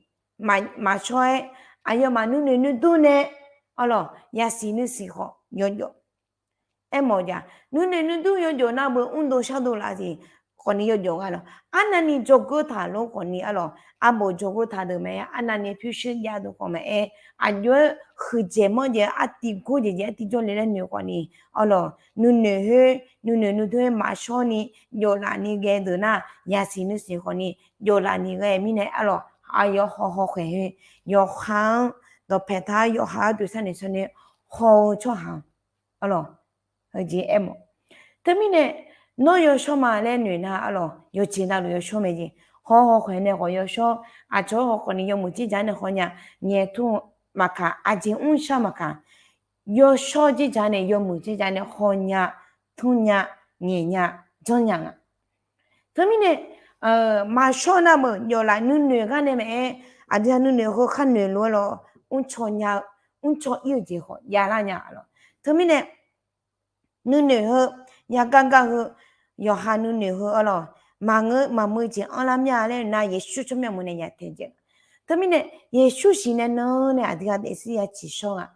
maqshawr-aer, aqyawfmaf nuinoeq nuidur nae arlawq yasiq nuisiq khawf yawjawf. Aermawf jav, nuinoeq nuidur yawjawf nar beu mrdov shardov laf jeq khawfni yawjawf nga lawq. Arnavni dzawgeuf taq lof khawfni arlawq, arbof dzawgeuf taq deuq maqaer, arnavni pyurshuir jav deuq khawf maqaer, aqjox-aer huiqdzaeq manrdzaeq artiv gor jeq jeq artiv jawrle laer noeq khawfni arlawq, nuinoeq khoer nuinoeq nuidur-aer maqshawr ni, jawflaf ni ghae deuq nar yasiq nuisiq khawfni jawflaf ni ghae mirnae arlawq, aqyawf haw hawkhaeq khoer yawqha-anr dawqpae tar yawqha-anr toeqsar noeqsar noeq haw-eu tsawrhaq arlawq, heujeq aermawf. Teumirnae nawr yawshawr ma laer noeq nar arlawq, yawqjeq navluf yawshawr mae jeq. Haw hawkhaeq nae khawf yawshawr, aqcawq-aer haw khawfni yawmuiq tser jar nae haw nya, ngaeq tmr maqkaq, aqjeq mrshar maqkaq, yawshawr tser jar nae yawmuiq tser jar nae haw nya, tmr nya, ngaeq nya, janr nya nga. Teumirnae maqshawr nar meuq jawflaf nuinoeq gar nae maqaer, aqdui-aq nuinoeq heu khar noeq lof-aer lawr, mrcaw nya-eu, mrcaw ir-eu jeq khawf javlar nya lawq. Teumirnae nuinoeq heu, yagaq gaq heu, yawqha nuinoeq heu arlawq, maqngeur maqmuiq jeq anrlar mya laer nar Yeqsur tsawrmyanr meuq nae yataeq jaeq. Teumirnae Yeqsur siqnae nan nae aqdui-aq daefzir ya tsiqshawr nga.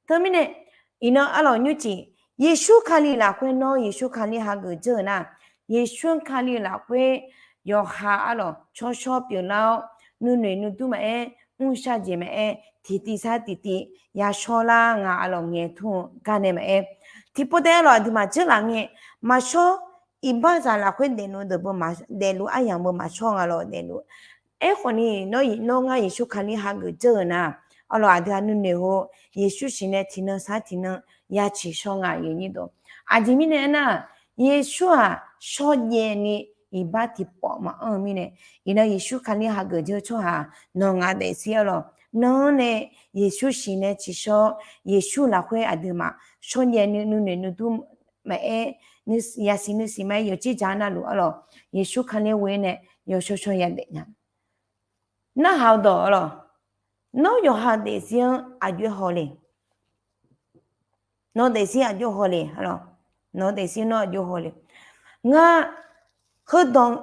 Teumirnae iqnan arlawq nymrcif, Yeqsur Kali lafkhoer nawr Yeqsur Kali hageuf dzeur-eu nar, Yeqsur Kali lafkhoer yawqha arlawq tsawrshawr pyeuflar-awr, nuinoeq nuidur maqaer, mrshar jeq maqaer, tiqtiv sar tiqtiv yashawr lar nga arlawq, ngaeq tmr-eu gar nae maqaer. Tiqpov taef arlawq aqduimaf dzeurlaf ngae, maqshawr, iqbaxzaq lafkhoer daefluf deuq beu, daefluf aryamq beu maqshawr nga lawq daefluf. Aerkhawfni nawr ngar Yeqsur Kali hageuf dzeur-eu nar, arlawq aqdui-aq nuinoeq heu, Yeqsur siqnae tiqnan sar tiqnan ya tsiqshawr nga. Aqjeq mirnae aernar, Yeqsur-aq shawrjaev ni iqbax tiqpawf maqanr-eu mirnae, iqnan Yeqsur Kali hageuf dzeur-eu tsawrhaq nawq ngaq daefzir arlawq, nan nae Yeqsur siqnae tsiqshawr, Yeqsur lafkhoer aqduimaf shawrjaev ni nuinoeq nuidur maqaer, yasiq nuisiq maqaer, yawqjeq jar navluf arlawq, Yeqsur Kali ghoe nae yawshawr shawr yadaef nya. Narhaq-eu dawq arlawq, nawr yawqha daefzir-anr aqjox-aer haw le. Nawq daefzir aqjox haw le. Nawq daefzir nawr aqjox haw le. Ngar, heudanq,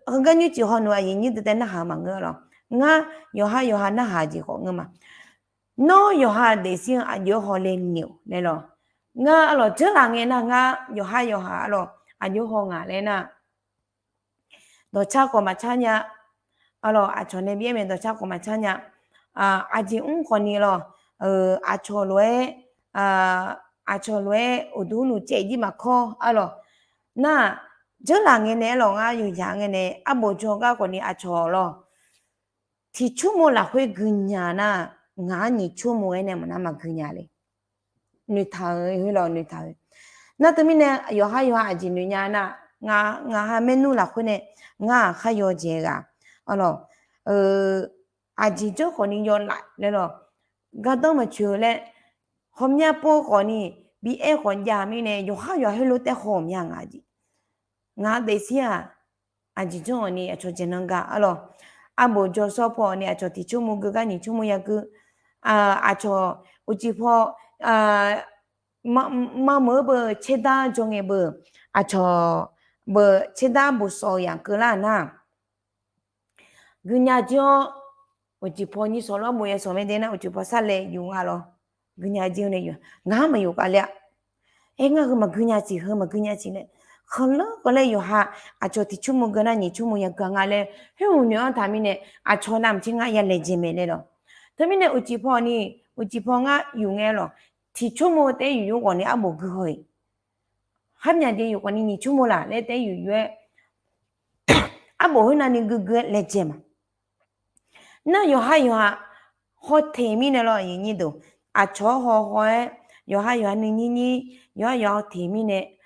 heugar nymrcif haw nmr aqyuif nyir deuq taef narhaq-eu maqngeur lawq. Ngar yawqha yawqha narhaq jeq khawf ngeur ma. Nawr yawqha daefzir-anr aqjox-aer haw le ni-euq laer lawq. Ngar arlawq dzeurlaf ngae nar ngar yawqha yawqha arlawq aqjox haw ngaq laer nar, dawqcar khawf maqcar nya. Arlawq aqcawq nae byaer mae, dawqcar khawf maqcar nya. aqjeq mr khawfni lawr, aqcawq lof-aer, aqcawq lof-aer uqduq nuicaev jir maqkawr arlawq. Nar, dzeurlaf ngae nae arlawq, ngar yawqjaq ngae nae arbof jawr gar khawfni aqcawq lawr, tiqcurmov lafkhoer guinya nar, ngaq-anr nyiq curmov-aer nae maqnar maqguinya le. Noeqtaq-eu, heulof noeqtaq-eu. Nar teumirnae yawqha yawqha aqjeq noeqnya nar, ngaq, ngaqha maernmr lafkhoer nae ngar-aq khar yawjeq ghaq arlawq, aqjeq jawr khawfni yawlaf laer lawr, gardanr maqcoeq-eu laer, hawmya pov khawfni bi aer khawf jav mirnae yawqha yawqha heulof taef haw mya ngaq jeq. Ngaq daefzir-aq, aqjeq janr-awq ni aqcawq jeq nan ga arlawq. Arbof jawr sawr paw ni aqcawq tiqcurmov geu gar nyiq curmov yageu, aqcawq uqcif paw mameuq-eu beu tserdar jawr ngae beu, aqcawq beu tserdar bof sawf-eu yaf keuvlar nar, guinya jir-awr, uqcif paw nyir sawq lawr bof ya sawq mae de nar uqcif paw sarlae yuf nga lawr. Guinya jir-awr nae yuf, ngaq-anr maqyuf khav ler-a. Aer ngar heu maqguinya siq, heu maqguinya siq nae, khanqlanr khanqlaer yawqha aqcawq tiqcurmov geu nar nyiq curmov yagaq nga laer khoer uq noeq-anr taq mirnae, aqcawq navmaqtser ngar ya laejae mae laer lawr. Teumirnae uqcif paw ni, uqcif paw ngar yuf ngae lawr, tiqcurmov taef-aer yuf yur khawfni arbof gui haw-iq, kharmyaq jeq yuf khawfni nyiq curmov laf laer taef-aer yuf yur-aer, arbof khoernav ni guigui-aer laejae ma. Nar yawqha yawqha haw teq mirnae lawr, aqyuif nyir deuq, aqcawq-anr haw haw-aer, yawqha yawqha nuinyir nyir, yawqha yawqha haw teq mirnae,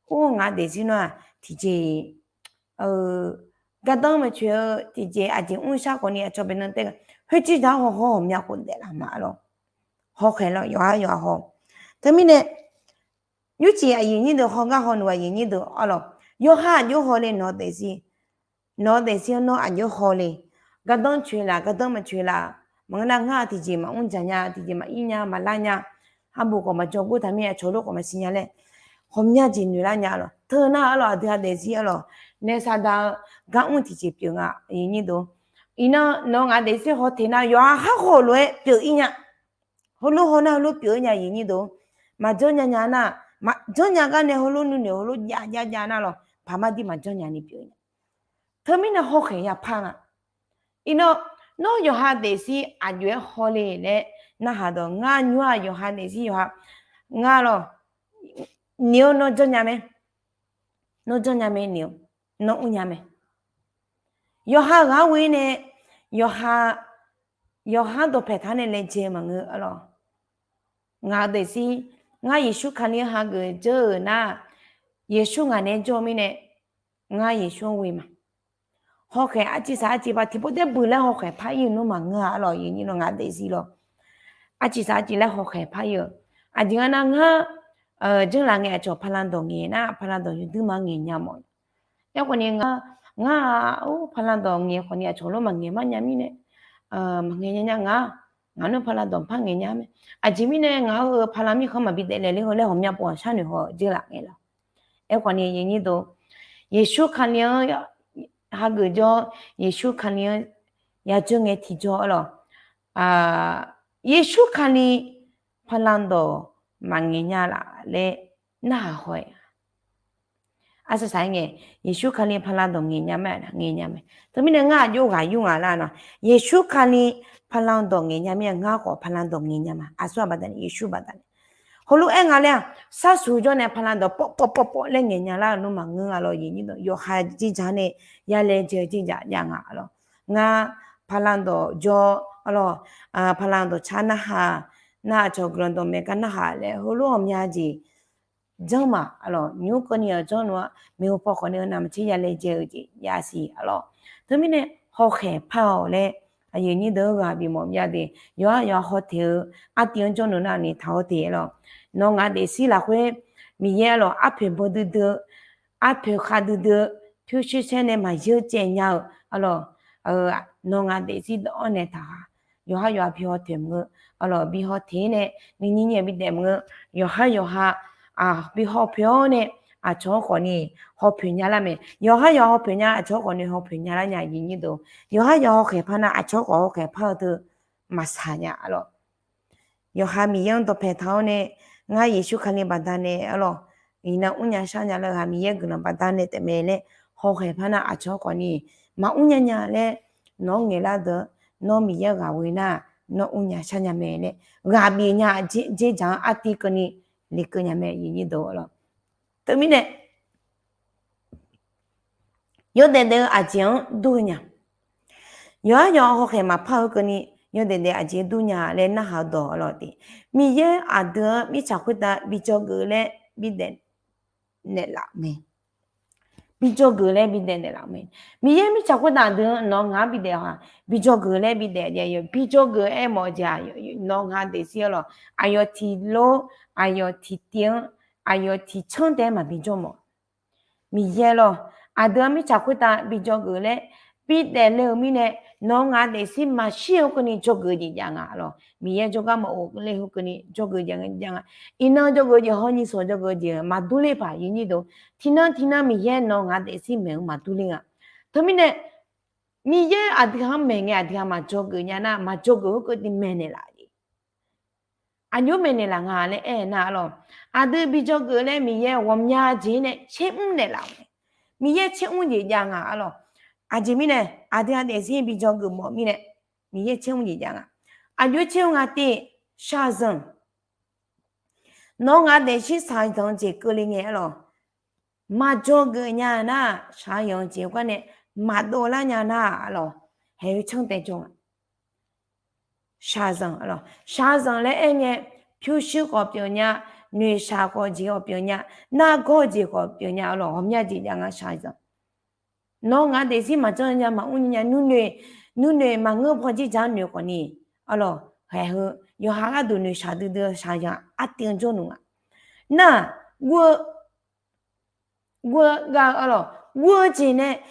or ngaq daefzir nawr-aq tiqjeq gardanr maqcoeq-eu tiqjeq aqjeq mrshar khawfni aqcawq baenan taef-aer khoer jir jaq-anr haw haw-awq mya khof daeflaf ma lawr. Hawkhaeq lawr yawqha yawqha haw. Teumirnae nymrcif aqyuif nyir deuq haw gar haw noeq aqyuif nyir deuq arlawq, yawqha aqjox haw le nawq daefzir. Nawq daefzir-anr nawr aqjox haw le. Gardanr coeq laf, gardanr maqcoeq laf, maqngeur nar ngar tiqjeq maqmr jaq nya, tiqjeq maqir nya, maqlar nya, arbof khawf maqjawr gor taq mir aqcawq lof khawf maqsiq nya laer, hawmya jeq noeqlar nya lawr. Teu nar arlawq, aqdui-aq daefzir arlawq, nae saqdaq-eu gar mr tiqjeq pyeuf nga, aqyuif nyir deuq. Iqnan nawq ngaq daefzir haw teq nar yawqha khar haw lof-aer pyeuf-ir nya. Heulof haw nar heulof pyeuf-ir nya, aqyuif nyir deuq. Maqjanr nya nya nar, maqjanr nya gar nae heulof nuinoeq heulof jav jav jav nar lawr, paqmar dir maqjanr nya ni pyeuf-ir nya. Teumirnae hawkhaeq yapar nga. Iqnan, nawr yawqha daefzir aqjox-aer haw le laer narhaq dawq, ngar nymr-aq yawqha daefzir yawqha, ngar lawr, ni-eu nawr janrnya mae, nawr janrnya mae ni-eu, nawr mrnya mae. Yawqha ghaq-anr ghoe-ir nae, yawqha, yawqha-anr dawqpae taq-anr nae laejae maqngeur arlawq. Ngaq-eu daefzir, ngar Yeqsur Kali-anr hageuf dzeur-euq nar, Yeqsur ngaq naeq-aer jawr-eu mirnae, ngar Yeqsur-anr ghoe ma. Hawkhaeq arciv saq arciv par tiqpov taef buiq laer hawkhaeq par ir-eu nawr maqngeur-a arlawq, aqyuif nyir nawr ngaq-eu daefzir lawr. Arciv saq arciv laer hawkhaeq par ir-eu. Aqjeq nga nar ngar, janrlaf ngae aqcawq paqlanq dawq ngaeq nar paqlanq dawq yawduir ma ngaeq nya mawf. Aerkhawf ni ngar, ngar-aq, or, paqlanq dawq ngaeq khawf ni aqcawq lof maqngaeq mar nya mirnae, maqngaeq nya nya nga. Ngaq nmr paqlanq dawq par ngaeq nya mae. Aqjeq mirnae ngaq-anr heu paqlanq mirkhanq maqbi daeflaeq ler heu laer ghawqmya pov-aq sharnoeq haw-eu jeq laf ngae lawq. Aerkhawf ni aqyuif nyir deuq, Yeqsur Kali-anr hageuf jawr, Yeqsur Kali-anr yadzeur ngae tiqjawr arlawq. Yeqsur Kali paqlanq dawq maqngaeq nya laf laer narhaq haw-aer, arsaq saq-aer ngae, Yeqsur Kali paqlanq dawq ngaeq nya mae, ngaeq nya mae. Teumirnae ngar aqjox ghaq yur ngaq lar nawr, Yeqsur Kali paqlanq dawq ngaeq nya mir-a, ngar khawf paqlanq dawq ngaeq nya ma. Aqsur-aq baqdanae Yeqsur baqdanae. Heulof-aer nga laer-aq, sharsuq jawr nae paqlanq dawq pawv pawv pawv pawv laer ngaeq nya lar-eu nawr maqngeur nga lawq, aqyuif nyir deuq. Yawqha jeq jaq nae ya laejae-eu jeq jaq jav nga arlawq. Ngar paqlanq dawq jawr arlawq, paqlanq dawq car narhaq, nar aqcawq guiqlanq dawqmaeq gar narhaq laer heulof ghawqmya jeq janr ma arlawq. Nymr keuvni-aq janr noeq-a, maeqhu paw khawf ni-eu navmaqtser ya laejae-eu jeq yasiq arlawq. Teumirnae hawkhaeq par-awq laer aqyuif nyir deuq-anr ghaq bimawf mya de. Yawqha yawqha haw teq-eu artiv-anr janr noeq nar ni taq haw teq arlawq. Nawr ngaq daefzir lafkhoer Miqyaer arlawq arpoeq baw duidui-eu, arpoeq khav duidui-eu, pyurshuir saer nae maqyeur caev nya-eu arlawq. Nawr ngaq daefzir dawv-anr nae taq-aq, yawqha yawqha bi haw teq maqngeur arlawq, bi haw teq-ir nae nuinyir nyir-aq bi daef maqngeur. Yawqha yawqha bi haw poeq-awr nae aqcawq-anr khawf ni haw poeq nya lar mae. Yawqha yawqha haw poeq nya aqcawq-anr khawf ni haw poeq nya lar nya, aqyuif nyir deuq. Yawqha yawqha hawkhaeq par nar aqcawq khawf hawkhaeq par-eu teu maqsaq nya arlawq. Yawqha Miqyaer-anr dawqpae taq-awr nae, ngar Yeqsur Kali baqdanae arlawq, iqnan mrnya shar nya lar-eu ghaq Miqyaer guiqlanq baqdanae taef mae laer hawkhaeq par nar aqcawq khawf ni maqmr nya nya laer nawq-anr ngaeq lar deuq, nawr Miqyaer ghaq ghoe nar nawr mrnya sharnya mae laer ghaq bif nya-a. Dzer dzaq-anr artiv keuvni lekeuv nya mae, aqyuif aqnyir deuq-awr lawr. Teumirnae yawdaef daef-eu aqjeq-anr dur-eu nya. Yawqhar yawq hawkhaeq maqpar-eu keuvni yawdaef daef aqjeq dur nya laer narhaq-eu dawq-awr lawr te. Miqyaer aqdui-anr mirtsaq khoertav bi dzawgeuf laer bi daef naeqlaf-eu mae. Bi dzawgeuf laer bi daef naeqlaf-eu mae. Miqyaer mirtsaq khoertav aqdui-anr nawq-eu ngaq-anr bi daef-awq-aq, bi dzawgeuf laer bi daef-a. Bi dzawgeuf aermawf-eu jeq-aq, nawq-eu ngaq daefzir-awr lawr, aqyawf tiq lor, aqyawf tiq tiv-anr, aqyawf tiq canr taef-aer maqbi jawr mawf. Miqyaer lawr, aqdui-anr mirtsaq khoertav bi dzawgeuf laer bi daefle-euq mirnae, nawq-eu ngaq daefzir maqshir-eu keuvni dzawgeuf jeq jav nga lawr. Miqyaer jawrgar maqof le-eu keuvni dzawgeuf jeq jav nga. Iqnan dzawgeuf jeq hawr nyiq sawq dzawgeuf jeq maqdur ler paq, aqyuif aqnyir deuq. Tiqnan tiqnan Miqyaer nawq-eu ngaq daefzir maeq-eu maqdur ler nga. Teumirnae Miqyaer aqdui-anr maeq ngae aqdui-aq maqdzawgeuf nya nar, maqdzawgeuf-eu keuv tiq maeqnaeq laf jeq. Aqjox maeqnaeq laf nga laer aer nar-awr lawr, aqdui bi dzawgeuf laer Miqyaer ghawqmya jeq nae caer mr naeqlaf-euq mae. Miqyaer caer mr jeq jav nga-awr lawr. Aqjeq mirnae aqdui-aq daefzir bi dzawgeuf mawf mirnae Miqyaer caer mr jeq jav nga. Aqjox caer mr nga te, shaqzanq. Nawq-eu ngaq daefzir shaqzanq jeq keuvle ngae-awr lawr, maqdzawgeuf nya nar, shaqzanq jeq gar nae maqdov lar nya nar-awr lawr, haeq-eu canr taef jawr nga. Shaqzanq-awr lawr, shaqzanq laer aer ngae, pyurshuir khawf pyeuf nya, noeqshaq khawf jeq khawf pyeuf nya, nargawr jeq khawf pyeuf nya-awr lawr, ghawqmya jeq jav nga shaqzanq. Nawq-eu ngaq daefzir maqjanr nya, maqmr nya, nuinoeq, nuinoeq maqngeur paw jir dzaq noeq khawfni, awr lawr, haeq heu yawqha gharduq noeqshaq duidui-eu shaqzanq artiv-eu jawrluf nga. Nar, guv-eu, guv-eu gar-eu, awr lawr, guv-eu jeq nae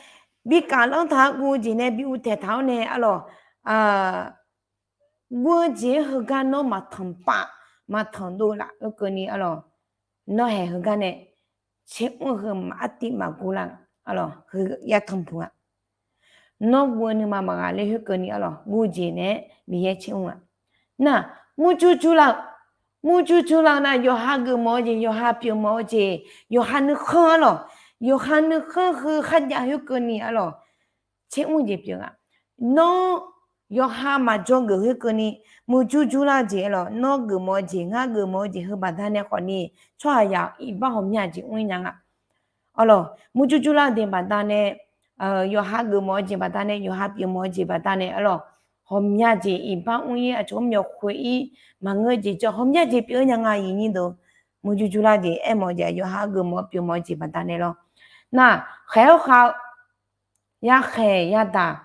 bi kaflanr taq-awr, guv-eu jeq nae bi uvtaeq taq-awr nae, awr lawr, guv-eu jeq-aer heugar nawr maqtanq pav, maqtanq dov laf-eu keuvni, awr lawr, nawr haeq heugar nae caer mr-eu heu maqartiv maqguv lar, awr lawr, heu yatanq puq nga. Nawr guv-eu nuima maqghaq ler khoerkeuvni, awr lawr, guv-eu jeq nae-aer Miqyaer caer mr nga. Nar, murjur jur lar-eu, murjur jur lar-eu nar, yawqha geufmawf-eu jeq, yawqha pyeufmawf-eu jeq, yawqha nuikhanr, awr lawr, yawqha nuikhanr heu kharjav khoerkeuvni, awr lawr, caer mr jeq pyeuf nga. Nawr yawqha maqdzawgeuf khoerkeuvni, murjur jur lar-eu jeq, awr lawr, nawr geufmawf-eu jeq, ngar geufmawf-eu jeq heu baqdanae khawfni, tsawrhaqzaq iqbax ghawqmya jeq mr nya nga. Awr lawr, murjur jur lar-eu jeq baqdanae, yawqha geufmawf-eu jeq baqdanae, yawqha pyeufmawf-eu jeq baqdanae, awr lawr, ghawqmya jeq iqbax mr-ir, aqcawq mr myawf khoeq-ir, maqngeur jeq jawr ghawqmya jeq pyeuf-eu nya nga, aqyuif aqnyir deuq. Murjur jur lar jeq aermawf-eu jeq, yawqha geufmawf pyeufmawf-eu jeq baqdanae lawr. Nar, khaeq-awr khav-eu, yakhaeq yadaq,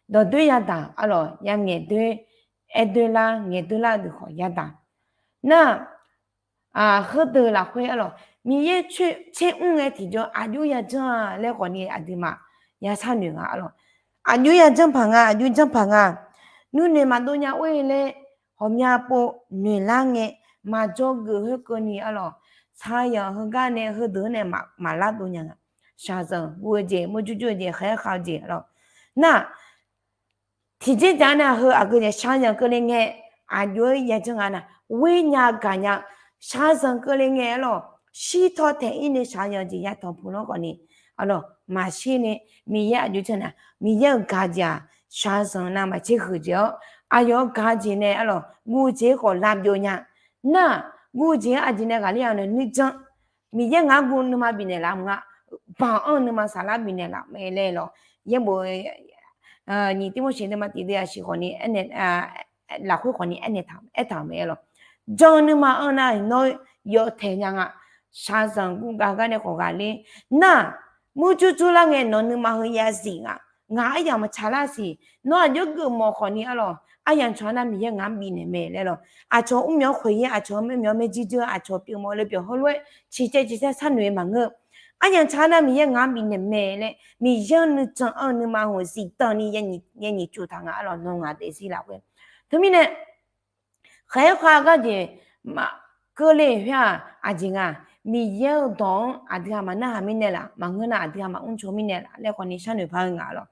dawqdoer yadaq, awr lawr, yangaeq doer, aer doer lar, ngaeq doer lar deuq khawf yadaq. Nar, heudeuq lafkhoer, awr lawr, Miqyaer caer mr ngae tiqjawr aqjox yajanr-a laer khawfni aqduimaf yashar noeq nga, awr lawr. Aqjox yajanr paq nga, aqjox janr paq nga. Nuinoeq maqdov nya or-ir laer ghawqmya pov noeq lar ngae, maqdzawgeuf khoerkeuvni, awr lawr, shaqzanq heugar nae heudeuq nae maqlar dov nya nga. Shaqzanq guv-eu jeq, murjur jur-eu jeq, khaeq-awr khav-eu jeq, awr lawr. Nar, tiqjeq jaq nae heu aqgeu jeq shaqzanq keuvle ngae, aqjox-aer yajanr nga nar, ghoer nya gaq nya, shaqzanq keuvle ngae, awr lawr, shirtaw taeq-ir nae shaqzanq jeq yatanq puq lanr khawfni, awr lawr, maqshir nae Miqyaer aqjox janr nar, Miqyaer-euq gaq jeq-aq, shaqzanq navmaqtser huiq jeq-awr, aqyawf-euq gaq jeq nae, awr lawr, guv jeq-aer khawf lavbyov nya. Nar, guv jeq-anr aqjeq nae ghaqler-a nae nuijan Miqyaer ngaq-anr guv nuima bifnaeq laf-eu nga, banq-anr nuima saflar bifnaeq laf-eu mae laer lawr. Yaerbof nyiq Tirmorseq nuima tiqdui aqsiq khawfni aernaeq, lafkhoer khawfni aernaeq taq, aertaq-euq mae lawr. Jan-eu nuima-anr nar nawr yawtaeq nya nga. Shaqzanq guv gaq gar nae khawf ghaqler nar, murjur jur lar ngae nawq nuima heu yazif nga. Ngaq aryamq maqtsaq lar siq. Nawr aqjox geufmawf khawfni, awr lawr, aryamq tsawq-a nar Miqyaer ngaq-anr bifnaeq mae laer lawr. Aqcawq mrmyawf khoeq-ir, aqcawq mrmyawf maerjuir juir, aqcawq pyeufmawf le pyeuf hawrlof-aer ciqcaev ciqsaer sharnoeq-eu maqngeur. Aryamq tsaq-a nar Miqyaer ngaq-anr bifnaeq mae laer Miqyaer-anr nuijan-anr nuima hmq zifdan ni yae nyiq cuf taq nga, awr lawr, nawq-eu ngaq daefzir lafkhoer. Teumirnae khaeq-awr khav gar jeq maqkeuv le khoer-aq, aqjeq nga, Miqyaer-euq dawq-anr aqdui-aq maqnarhaq mirnae laf, maqngeur nar aqdui-aq maqmr caw mirnae laf laer khawfni sharnoeq par-eu nga lawr.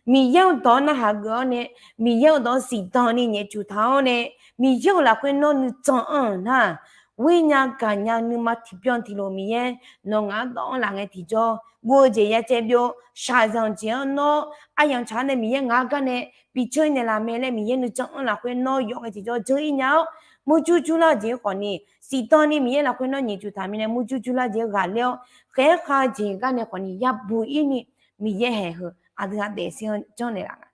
Miqyaer-euq dawq-anr narhaq geuf-awr nae, Miqyaer-euq dawq-anr zifdan ni nyaef cuf taq-awr nae, Miqyaer-euq lafkhoer nawr nuijan-anr nar, ghoer nya gaq nya nuima tiqbyan tiqlof Miqyaer nawq ngaq-anr dawv-anr laf ngae tiqjawr, guv-eu jeq ya caev byov, shaqzanq jeq-anr nawr aryamq tsaq-anr nae Miqyaer ngaq-anr gar nae bi janr naeqlaf mae laer Miqyaer nuijan-anr lafkhoer nawr yawf ngae tiqjawr janr-ir nya-awr, murjur jurlar-eu jeq khawfni, siqdan ni Miqyaer lafkhoer nawr nyiq cuf taq mirnae murjur jurlar jeq ghaqler-awr, khaeq-aer khav-eu jeq gar nae khawfni yabuq-ir ni Miqyaer haeq heu aqdui-aq daefzir-anr janrnaeq laf nga.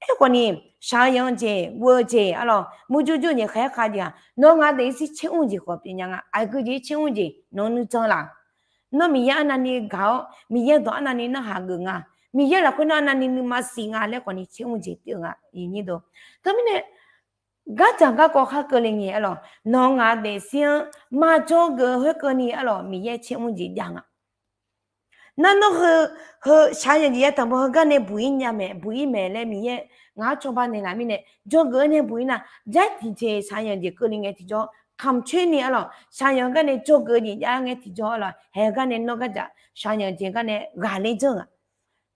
Aerkhawfni, shaq-eu yanq-eu jeq, guv-eu jeq arlawq, murjur jur-eu jeq khaeq-aer khav jeq-aq, nawr ngaq daefzir caer mr jeq khawf pyeuf nya nga. Aqgeu jeq caer mr jeq nawq nuijan laf. Nawr Miqyaer arnavni gaq-awr, Miqyaer dawq arnavni narhaq geuf nga. Miqyaer lafkhoer nawr arnavni nuima siq nga laer khawfni caer mr jeq pyeuf nga. Teumirnae, gardzaq garkawv khar keuvle ngae arlawq, nawq ngaq daefzir-anr maqjawr geuf-eu khoerkeuvni arlawq, Miqyaer caer mr jeq jav nga. Nar nawr heu, heu shaqzanq jeq ya tanqbo heugar nae buq-ir nya mae, buq-ir mae laer Miqyaer ngaq-anr cawba naeqlaf mirnae, jawrgeuf-aer nae buq-ir nar, jar tiqjeq shaqzanq jeq keuvle ngae tiqjawr, kamqcoer ni arlawq, shaqzanq gar nae jawrgeuf jeq jav ngae tiqjawr arlawq, haeq gar nae nawr gardzaq shaqzanq jeq gar nae ghaqler janr-aq.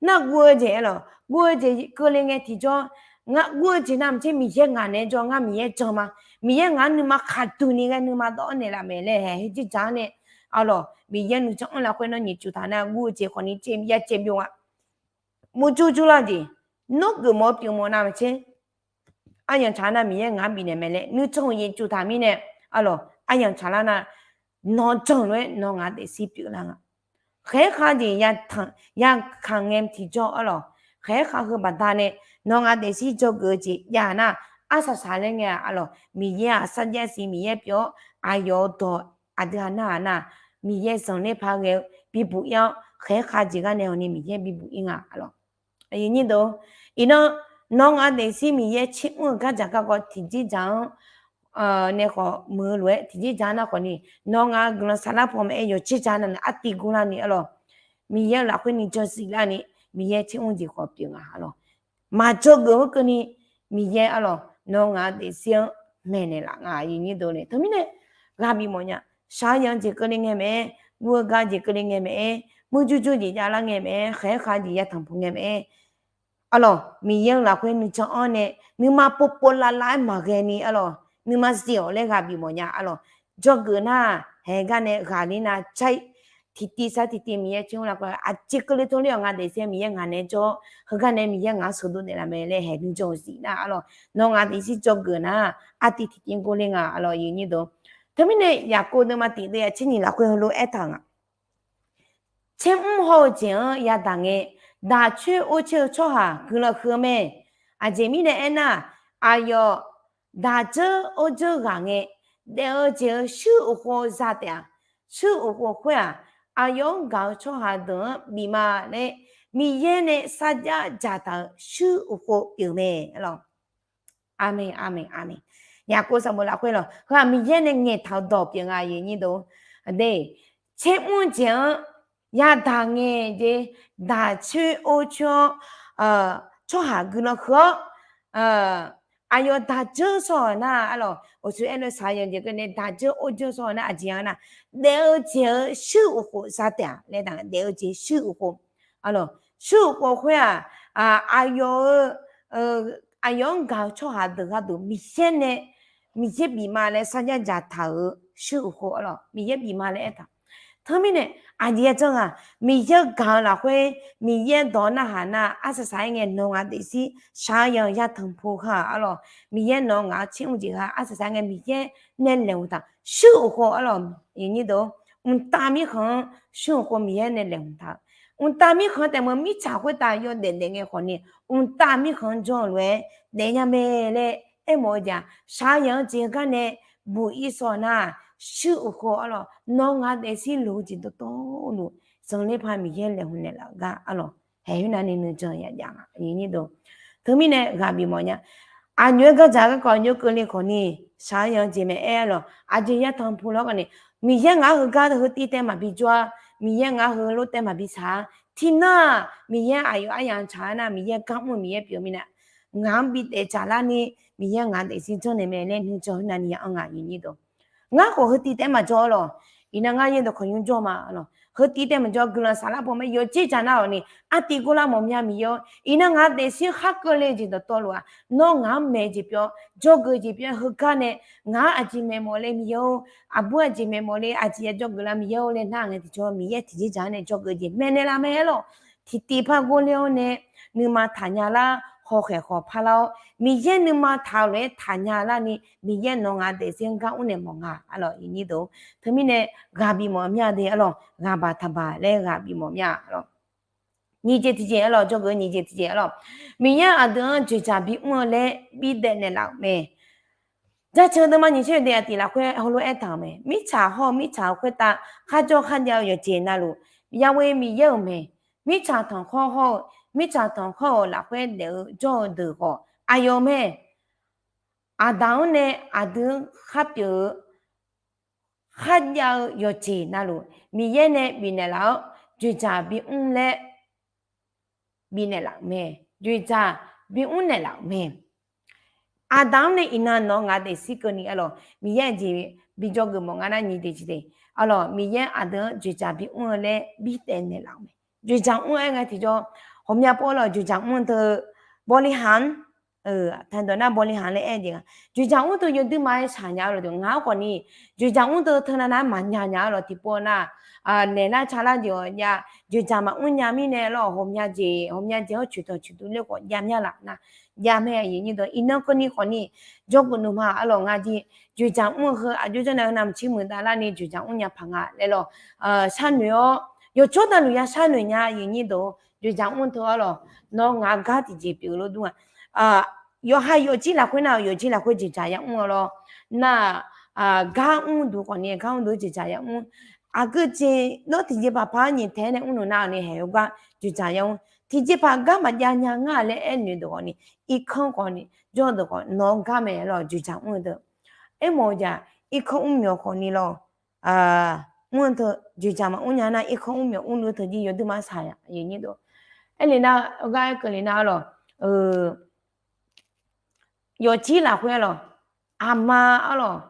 Nar guv-eu jeq arlawq, guv-eu jeq keuvle ngae tiqjawr, ngar guv-eu jeq navmaqtser Miqyaer ngaq naeq-aer jawr, ngar Miqyaer jan ma. Miqyaer ngaq-anr nuima khaqduq ni ghae nuima dawv-anr naeqlaf mae laer haeq her jir ja-anr nae, arlawq, Miqyaer nuijan-anr lafkhoer nawr nyiq cuf taq nar guv-eu jeq khawfni caev ya caev byov-a. Murjur jurlar-eu jeq, nawr geufmawf-eu pyeufmawf navmaqtser, aryamq tsaq nar Miqyaer ngaq-anr bifnaeq mae laer nuijan-euq nyiq cuf taq mirnae, arlawq, aryamq tsaqlar nar, nawq janq lof-aer nawq ngaq daefzir pyeuflar nga. Khaeq-aer khav jeq ya kaq ngae tiqjawr arlawq, khaeq-aer khav heu baqdanae nawq ngaq daefzir jawrgeuf-eu jeq jav nar, arsaq saq laer ngae-aq arlawq, Miqyaer-aq sarjax siq Miqyaer pyeuf-awr, aqyawf-eu dawq aqdui-aq narhaq nar, Miqyaer zanqler paq ghae-eu bibuq-ir-awr, khaeq-aer khav jeq gar nae hawni Miqyaer bibuq-ir nga arlawq. Iqnan, nawr ngaq daefzir Miqyaer caer mr-eu gardzaq garkawv tiqjir dzaq-anr nae khawf muiq-eu lof-aer tiqjir dzaq nar khawfni, nawr ngaq guiqlanq saflar paw maqaer yawqjir ja navluf artiv gurlarni arlawq, Miqyaer-eu lafkhoer nuijan siqlarni, Miqyaer caer mr jeq khawf pyeuf nga arlawq. Maqjawr geuf-anr keuvni, Miqyaer arlawq nawr ngaq daefzir-anr maeqnaeq laf nga. Teumirnae, ghaq bif mawf nya. Shaq-eu yanq jeq keuvle ngae maqaer, guv-eu gar jeq keuvle ngae maqaer, murjur jur jeq javlar ngae maqaer, khaeq-aer khav jeq ya tanqpuq ngae maqaer, arlawq, Miqyaer-eu lafkhoer nuijan-anr nae nuima povpov lavlav-aer maqghae ni arlawq, nuima zif-awq laer ghaq bif mawf nya arlawq. Jawrgeuf nar, haeq gar nae ghaqler nar jar-ir. Tiqtiv sar tiqtiv Miqyaer caer mr lafkhoer aqjeq keuvle tawr ler-awq, ngaq daefzir Miqyaer ngaq naeq-aer jawr-awr, heugar nae Miqyaer ngaq-anr sheuqdov naeqlaf mae laer haeq nuijan-euq zif nar arlawq, nawr ngaq daefzir jawrgeuf nar, artiv tiqtiv gor ler nga arlawq. Teumirnae Yaqkov deuvma tiq deuv-aq tser nyiq lafkhoer heulof-aer aertaq nga. Caer mr haw-eu jeq-anr yadaq ngae, daq coer or coer-eu tsawrhaq guiqlanq huiq-eu mae. Aqjeq mirnae aernar, aqyawf daq dzeur or dzeur ghaq ngae, daef-eu jeq-euq shuir uqkhov za taef-aq, shuir uqkhov khoer-aq, aqyawf-anr gaq-eu tsawrhaq deuq-anr bif ma laer, Miqyaer nae sarjax dzaqtaq-euq shuir uqkhov pyeuf mae arlawq. Aqmeq, aqmeq, aqmeq. Yaqkov sanqbof lafkhoer lawq, heu-aq Miqyaer nae ngaeqtaq-eu dawq pyeuf nga. Aqde, caer mr jeq-anr yadaq ngae jeq, daq coer or coer-awr, tsawrhaq guiqlanq huiq-awr, aqyawf daq dzeur sawr-euq nar arlawq, uqshoe aer-eu shaq-eu yanq jeq keuvle daq dzeur or dzeur sawr-eu nar aqjeq-a nar, daef-eu jeq-euq shuir uqkhov za taef-aq laer, daef-eu jeq shuir uqkhov, arlawq, shuir uqkhov khoer-aq, aqyawf-eu, aqyawf-anr gaq-eu tsawrhaq deuq gharduq Miqyaer nae, Miqyaer bif ma laer sarjax dzaqtaq-euq shuir uqkhov arlawq, Miqyaer bif ma laer aertaq. Teumirnae, aqjeq ya janr nga, Miqyaer gaq-eu lafkhoer, Miqyaer dawq narhaq nar, arsaq saq-aer ngae nawq ngaq daefzir shaq-eu yanq ya tanqpuq khaq arlawq, Miqyaer nawq ngaq-anr caer mr jeq khaq arsaq saq-aer ngae Miqyaer nae laeqhmq taq shuir uqkhov arlawq, mqtav mirkhanq-anr shuir uqkhov Miqyaer nae laeqhmq taq-eu. Mqtav mirkhanq taef meuq mirtsaq khoertav yawdaef daef ngae khawfni, mqtav mirkhanq-anr jawr-eu lof-aer daef nya mae laer aermawf-eu jeq-aq, shaq-eu yanq-eu jeq gar nae buq-ir sawr nar, shuir uqkhov arlawq, nawq ngaq daefzir loq-eu jeq dawqtawvluf zanqler paq Miqyaer laeqhmq naeqlaf-eu gar arlawq, haeq khoernav ni nuijan yaf jav nga. Teumirnae ghaq bif mawf nya. Aqnyoq-aer gardzaq garkawv aqnyoq keuvle khawfni, shaq-eu yanq-eu jeq maeq-aer arlawq, aqjeq ya tanqpuq lawr khawfni, Miqyaer ngaq-anr heugar heutiv taev maqbi jawr-a, Miqyaer ngaq-anr heulof taev maqbi saq-a. Tiqnan-aq Miqyaer aqyawf aryamq tsaq-a nar, Miqyaer gar mr-eu Miqyaer pyeuf-eu mirnae, ngaq-anr bi taef tsaqlar ni, Miqyaer ngaq daefzir janrnaeq mae laer nuijan khoernav ni ya anr nga. Ngar khawf heutiv taev maqjawr lawq. Iqnan ngar yaerdawq kawq nymr jawr ma lawq. Heu tiv tae maqjawr, guiqlanq saflar paw mae, yawqjeq dzaq nar-awq ni, artiv gor lar mawf mya Miqyaer-or. Iqnan ngaq-anr daefzir khar keuvle-eu jeq dawqtawvluf-aq, nawr ngaq-anr maeq jeq pyeuf-awr, dzawgeuf jeq pyeuf-aer heugar nae, ngaq-anr aqjeq maeq mawf le Miqyaer-or, aqbur aqjeq maeq mawf le, aqjeq ya dzawgeuf lar Miqyaer-or laer nar ngae tiqjawr Miqyaer tiqjeq dzaq-anr nae dzawgeuf jeq maeqnaeq laf mae-aer lawq. Tiqtiv par gor ler-awr nae, nuima taqnya lar, hawkhaeq khawq parlar-awr, Miqyaer nuima taq-eu lof-aer taqnya larni, Miqyaer nawq ngaq-anr daefzir-anr gar mrnaeq mawf nga, arlawq, iqnyir deuq. Teumirnae ghaq bifmawf mya de, arlawq, ghaq baq taqbaq laer ghaq bifmawf mya, arlawq. Nyiq jeq tiqjeq, arlawq, dzawgeuf nyiq jeq tiqjeq, arlawq, Miqyaer aqdui-anr dzoeqdzaq bimr-eu laer bidaef naeqlaf-euq mae. Jaceuq deuvma nyiq tser de aqtif lafkhoer heulof-aer taq-euq mae. Mirtsaq hawr-eu mirtsaq-euq khoertav kharjawr kharjav-eu yawqjeq navluf, Yahweh Miqyaer-euq mae. Mirtsaq tanqkhawr hawr-eu, mirtsaq tanqkhawr-euq lafkhoer daef-eu jawr-eu deuq khawf aqyawf mae. Aqdaq-anr nae aqdui-anr kharpyeuf-eu kharjav-eu yawqjeq navluf, Miqyaer nae bifnaeq laf-awr, dzoeqdzaq bimr laer bifnaeq laf-euq mae. Dzoeqdzaq bimr naeqlaf-euq mae. Aqdaq-anr nae iqnan nawq-eu ngaq daefzir keuvni, arlawq, Miqyaer aqjeq bi dzawgeuf mawf nga nar nyiq dae jeq dae, arlawq, Miqyaer aqdui-anr dzoeqdzaq bimr-eu laer bidaef naeqlaf-euq mae. Dzoeqdzaq mr-aer ngae tiqjawr, ghawqmya pov, arlawq, dzoeqdzaq mr-eu teu bawliqhaq-anr, taqdawq nar bawliqhaq laer aer jeq nga. Dzoeqdzaq mr teu yawduima-aer shaq nya-eu lawq, ngaq-anr khawfni dzoeqdzaq mr teu teunav nav-aer maqnya nya-eu lawq. Tiqpov nar, naeq lar ca lar jeq-awq jav, dzoeqdzaq maqmr nya mirnae, arlawq, ghawqmya jeq, ghawqmya jeq-anr coeqtanq coeqtuv ler khawf jav mya laf nar, jav mae, aqyuif nyir deuq. Iqnan keuvni khawfni dzawgeuf nuima, arlawq, ngaq jeq dzoeqdzaq mr-eu heu aqjox janr nae heu navmaqtser muiqdav larni dzoeqdzaq mr nya paq nga laer lawq, sharnoeq-awr, yawqjawr navluf ya sharnoeq nya, aqyuif nyir deuq. Dzoeqdzaq mr teu, arlawq, nawr ngaq-anr gar tiqjeq pyeuf lof dur-a. Yawqha yawfjir lafkhoer nar-euq yawfjir lafkhoer dzoeqdzaq yamr-eu lawr. Nar-aq, gar mr duq khawfni gar mr duq dzoeqdzaq yamr. Aqgeu jeq nawr tiqjeqpaq paq-aer nyiq tae-aer nae mrnuq nar-awq ni haeq-eu gar dzoeqdzaq yamr. Tiqjeqpaq gar maqjav nya ngar laer aernoeq deuq khawfni, irkanr khawfni jawr deuq khawf nawq-anr gar mae, arlawq, dzoeqdzaq mr-eu deuq. Aermawf-eu jeq-aq, irkanr mr myawf khawfni lawr. Mr-eu teu dzoeqdzaq maqmr nya nar irkanr mr myawf mrluf-eu teu jir yawduima saq-a, aqyuif nyir deuq. Aerle nar, heugar aer keuvle nar, arlawq, yawfjir lafkhoer, arlawq, aqma, arlawq,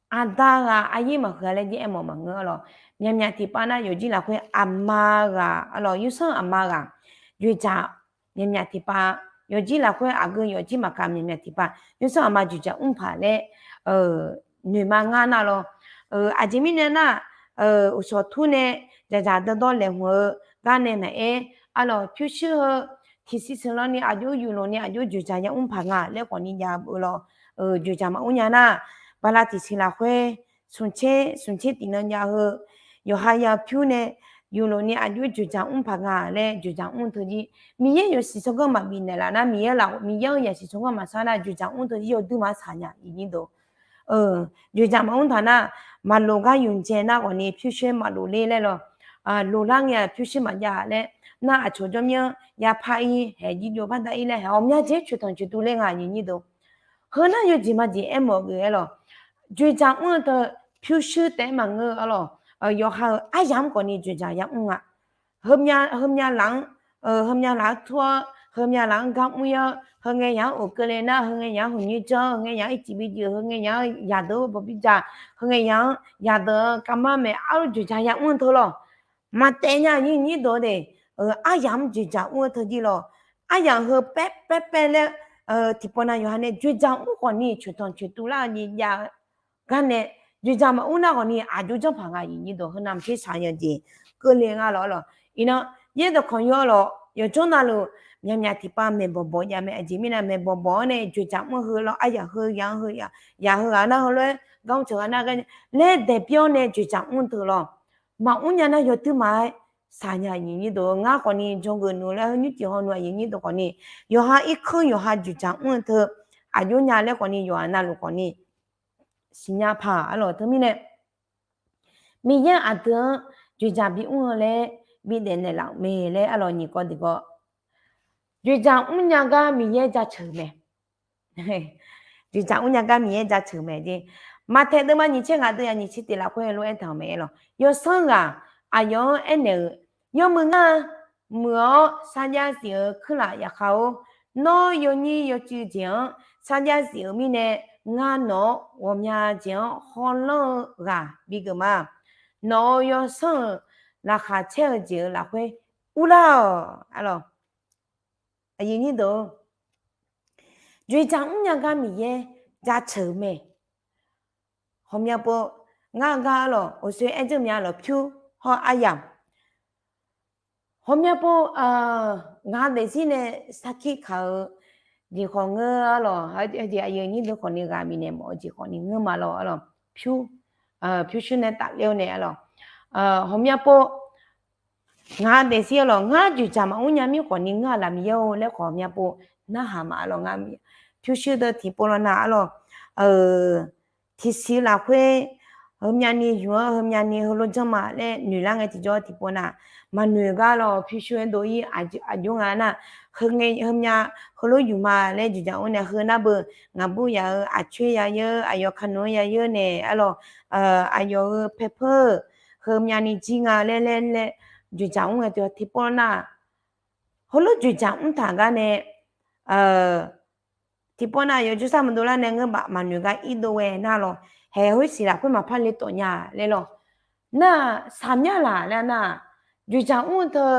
aqda ghaq aqyir maqhuiq-a laer jir aermawf maqngeur, arlawq. Myaqmyaq tiqpav nar yawfjir lafkhoer aqma ghaq, arlawq, yawsanr aqma ghaq dzoeqdzaq, myaqmyaq tiqpav, yawfjir lafkhoer aqgeu yawfjir maqkaq myaqmyaq tiqpav yawsanr aqma dzoeqdzaq mr paq laer noeqma ngar nar lawr. Aqjeq mirnae nar, uqshawq tur nae dzaqdzaq dawrdawr laeqhmq-eu gar nae maqaer, arlawq, pyurshuir heu tiqsiq sanqlanrni aqjox yufloq ni aqjox dzoeqdzaq yamr paq nga laer khawfni jav-eu lawr. Dzoeqdzaq maqmr nya nar, bala tiqsiq lafkhoer smqtser smqtser tiqnan jav heu, yawqha ya pyur nae yufloq ni aqjox dzoeqdzaq mr paq nga laer dzoeqdzaq mr teu jir. Miqyaer yawsiq tsawrganr maqbif naeqlaf nar, Miqyaer laf, Miqyaer-euq yawsiq tsawrganr maqsar nar dzoeqdzaq mr teu jir yawduima saq nya, aqyuif nyir deuq. Dzoeqdzaq maqmr taq nar, maqloq gar yuf jae nar khawfni pyurshuir maqloq ler laer lawr. Loqlar ngae-aq pyurshuir maqjav laer, nar aqcawq jawrmyanr yapar-ir haeq jir jov par dar-ir laer haeq ghawqmya jeq coeqtanq coeqtuv ler nga, aqyuif nyir deuq. Heu nar yawjeq majeq aermawf-eu geuf-aer lawr. Dzoeqdzaq mr-eu teu pyurshuir taef-aer maqngeur, arlawq, yawqha-euq aryamq khawfni dzoeqdzaq yamr nga. Heumya laf-anr, heumya laf-anr tur-awr, heumya laf-anr gar mr-ir-awr, heu ngae yaq-anr of keuvle nar, heu ngae yaq-anr huiqnyoer janr, heu ngae yaq-anr ircif bijuif, heu ngae yaq-anr yaqdeuq-anr bawqbir dzaq, heu ngae yaq-anr yaqdeuq-anr kavmar maeq, arlawr dzoeqdzaq yamr-eu teu lawr. Maqtaef nya, aqyuif nyir deuq de. Aryamq-anr dzoeqdzaq mr-eu teu jir lawr. Aryamq heu paer paer paer laer, tiqpov nav yawqha nae dzoeqdzaq mr khawfni coeqtanq coeqtuv lar-eu jeq jav-eu gar nae, dzoeqdzaq maqmr nar khawfni aqjox janr paq nga, aqyuif nyir deuq. Heu navmaqtser shaqzanq jeq keuvle nga lawr, arlawq. Iqnan yaerdawq khanqyawr lawr, yawqjawr navluf myaqmyaq tiqpav maeqbawq bawq jav mae. Aqjeq mirnae maeqbawq bawq-anr nae dzoeqdzaq mr heu lawr, aryamq heu yaq-anr heu yaq, yaq heu ghaq nar heulof-aer gar mr ceuq ghaq nar gar laer daeqbyaer-awr nae dzoeqdzaq mr teu lawr. Maqmr nya nar yawduima-aer saq nya, aqyuif nyir deuq. Ngar khawfni dzawgeuf nmr laer heu nymrcif haw nmr, aqyuif nyir deuq khawfni, yawqha irkanr yawqha dzoeqdzaq mr-eu teu aqjox nya laer khawfni yawqha navluf khawfni siqnya paq, arlawq. Teumirnae Miqyaer aqdui-anr dzoeqdzaq bimr-eu laer bidaef naeqlaf-euq mae laer, arlawq, nyiq kawv diq kawv. Dzoeqdzaq mrnya gar Miqyaer jaceuq mae. Dzoeqdzaq mrnya gar Miqyaer jaceuq mae jeq. Maqtaeq deuvma nyiq tser ngaq deuv yaq nyiq tser tiq lafkhoer lof-aer taq-euq mae, arlawq. Yawsanr ghaq aqyawf-anr aernaeq-euq, Yawmuiq ngar muiq-awr sarjax zif-euq kuirlaf yaqkhav-or, nawr yawnyir yawcuiv jeq-anr sarjax zif-euq mirnae, ngar nawq-awr ghawqmya jeq-anr hawlanr-eu ghaq bigeuf ma. Nawq-euq yawsanr-euq laqkhaq caer-eu jeq-euq lafkhoer urlar-awq. Arlawq, aqyuif nyir deuq-or, dzoeqdzaq mrnya gar Miqyaer jaceuq-eu mae. Ghawqmya pov ngar gar arlawq, oqsoe aer dzeur mya lawq, pyur hawr aryamq. Ghawqmya pov ngaq daefzir nae sarkir kaq-eu jeq khawf ngeur arlawq, jeq aqyuif nyir deuq khawfni ghaq bifnaeq mawf-eu jeq khawfni ngeur ma lawq arlawq. Pyur, pyurshuir nae tafler-awr nae arlawq, ghawqmya pov ngaq daefzir arlawq, ngar dzoeqdzaq maqmr nya mir khawfni ngeur-aq laf Miqyaer-or laer khawf ghawqmya pov narhaq ma arlawq. Ngar pyurshuir deuq tiqpov lawr nar arlawq, tiqsiq lafkhoer heumyani yuf-anr heumyani heulof janr ma laer noeqlar ngae tiqjawr tiqpov nar, maqnoeq gar lawq. Pyurshuir-aer dov-ir aqjox nga nar, heungae heumya heulof yuf ma laer dzoeqdzaq mr nae heu nar beu, ngaqbur yaf-euq aqcoer ya yeur, aqyawf kanoeq-anr ya yeur nae arlawq, aqyawf-euq paepeur-eu heumyani jir nga laer laer laer dzoeqdzaq mr ngae tiqpov nar, heulof dzoeqdzaq mr taq gar nae tiqpov nar yawjawrsar maqdov lar nae ngeur baf maqnoeq gar irdov ghae nar lawq, haeq khoersiq lafkhoer maqpar le tawf nya laer lawq. Nar-aq saqmyar laq laer nar, dzoeqdzaq mr-eu teu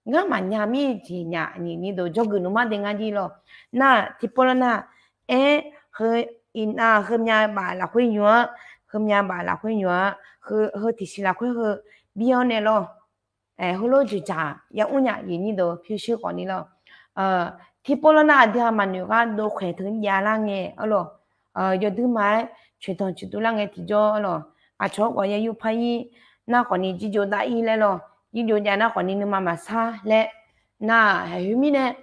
ngar maqnya mir jeq nya, aqyuif nyir deuq, jawrgeuf nuima de ngar jir lawq. Nar tiqpov lawr nar, aer, heu, iqnan heumya baf lafkhoer nymr-anr, heumya baf lafkhoer nymr-anr, heu tiqsiq lafkhoer heu bir-awr nae lawr, heulof dzoeqdzaq yamr nya, aqyuif nyir deuq, pyurshuir khawfni lawr. Tiqpov lawr nar aqdui-aq maqnoeq gar dovkhaeq teu jav lar ngae arlawq, yawduirma-aer coeqdanq coeqtuv lar ngae tiqjawr arlawq, aqcawq-anr khawf ya yur par-ir nar khawfni jirjov dav-ir laer lawq, jirjov jav nar khawfni nuima maqsar laer, nar-aq haeq khoermirnae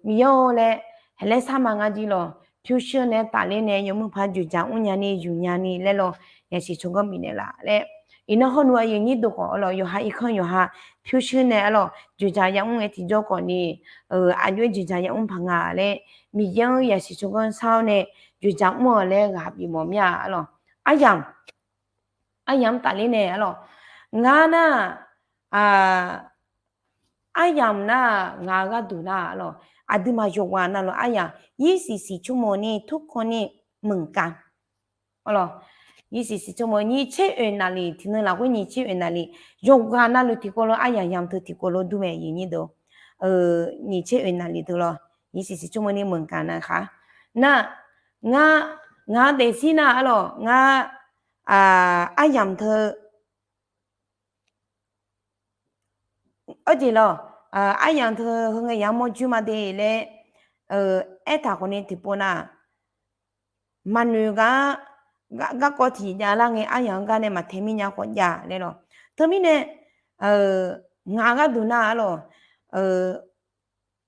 Miqyaer-or laer haeq laer sar ma ngar jir lawq. Pyurshuir nae tafler nae yawmuiq paq dzoeqdzaq mrnya ni yufnya ni laer lawq, yasiq tsawrganr bifnaeq laf laer. Iqnan hawr nui aqyuif nyir deuq khawf arlawq, yawqha irkanr yawqha pyurshuir nae arlawq dzoeqdzaq yamr ngae tiqjawr khawfni, aqjox-aer dzoeqdzaq yamr paq nga laer, Miqyaer-anr yasiq tsawrganr sar-awr nae dzoeqdzaq mr-awq laer ghaq bifmawf mir-a arlawq. Aryamq, aryamq tafler nae arlawq, ngar nar, aryamq nar-aq ngaq-eu gharduq nar arlawq, aqduimaf yawqghaq navluf aryamq ยี่สิบสี่ชั่วโมง ni ทุกคน ni เหมือนกัน arlawq, ยี่สิบสี่ชั่วโมง nyiq tser oeq naqliq, tiqnan lafkhoer nyiq tser oeq naqliq, yawqghaq navluf tiqkawv lof aryamq yamq teu tiqkawv lof dur mae, aqyuif nyir deuq. Nyiq tser oeq naqliq teu lawr, ยี่สิบสี่ชั่วโมง ni เหมือนกัน nar khaq. Nar, ngaq-eu daefzir nar arlawq, ngar aryamq teu, arjeq lawq, aryamq teu heu ngae yamawr joer ma de laer aertaq khawfni tiqpov nar, maqnoeq gar, garkawv tiqjav lar ngae aryamq-anr gar nae maqtae mir nya khawf jav laer lawq. Teumirnae, ngaq gharduq nar arlawq,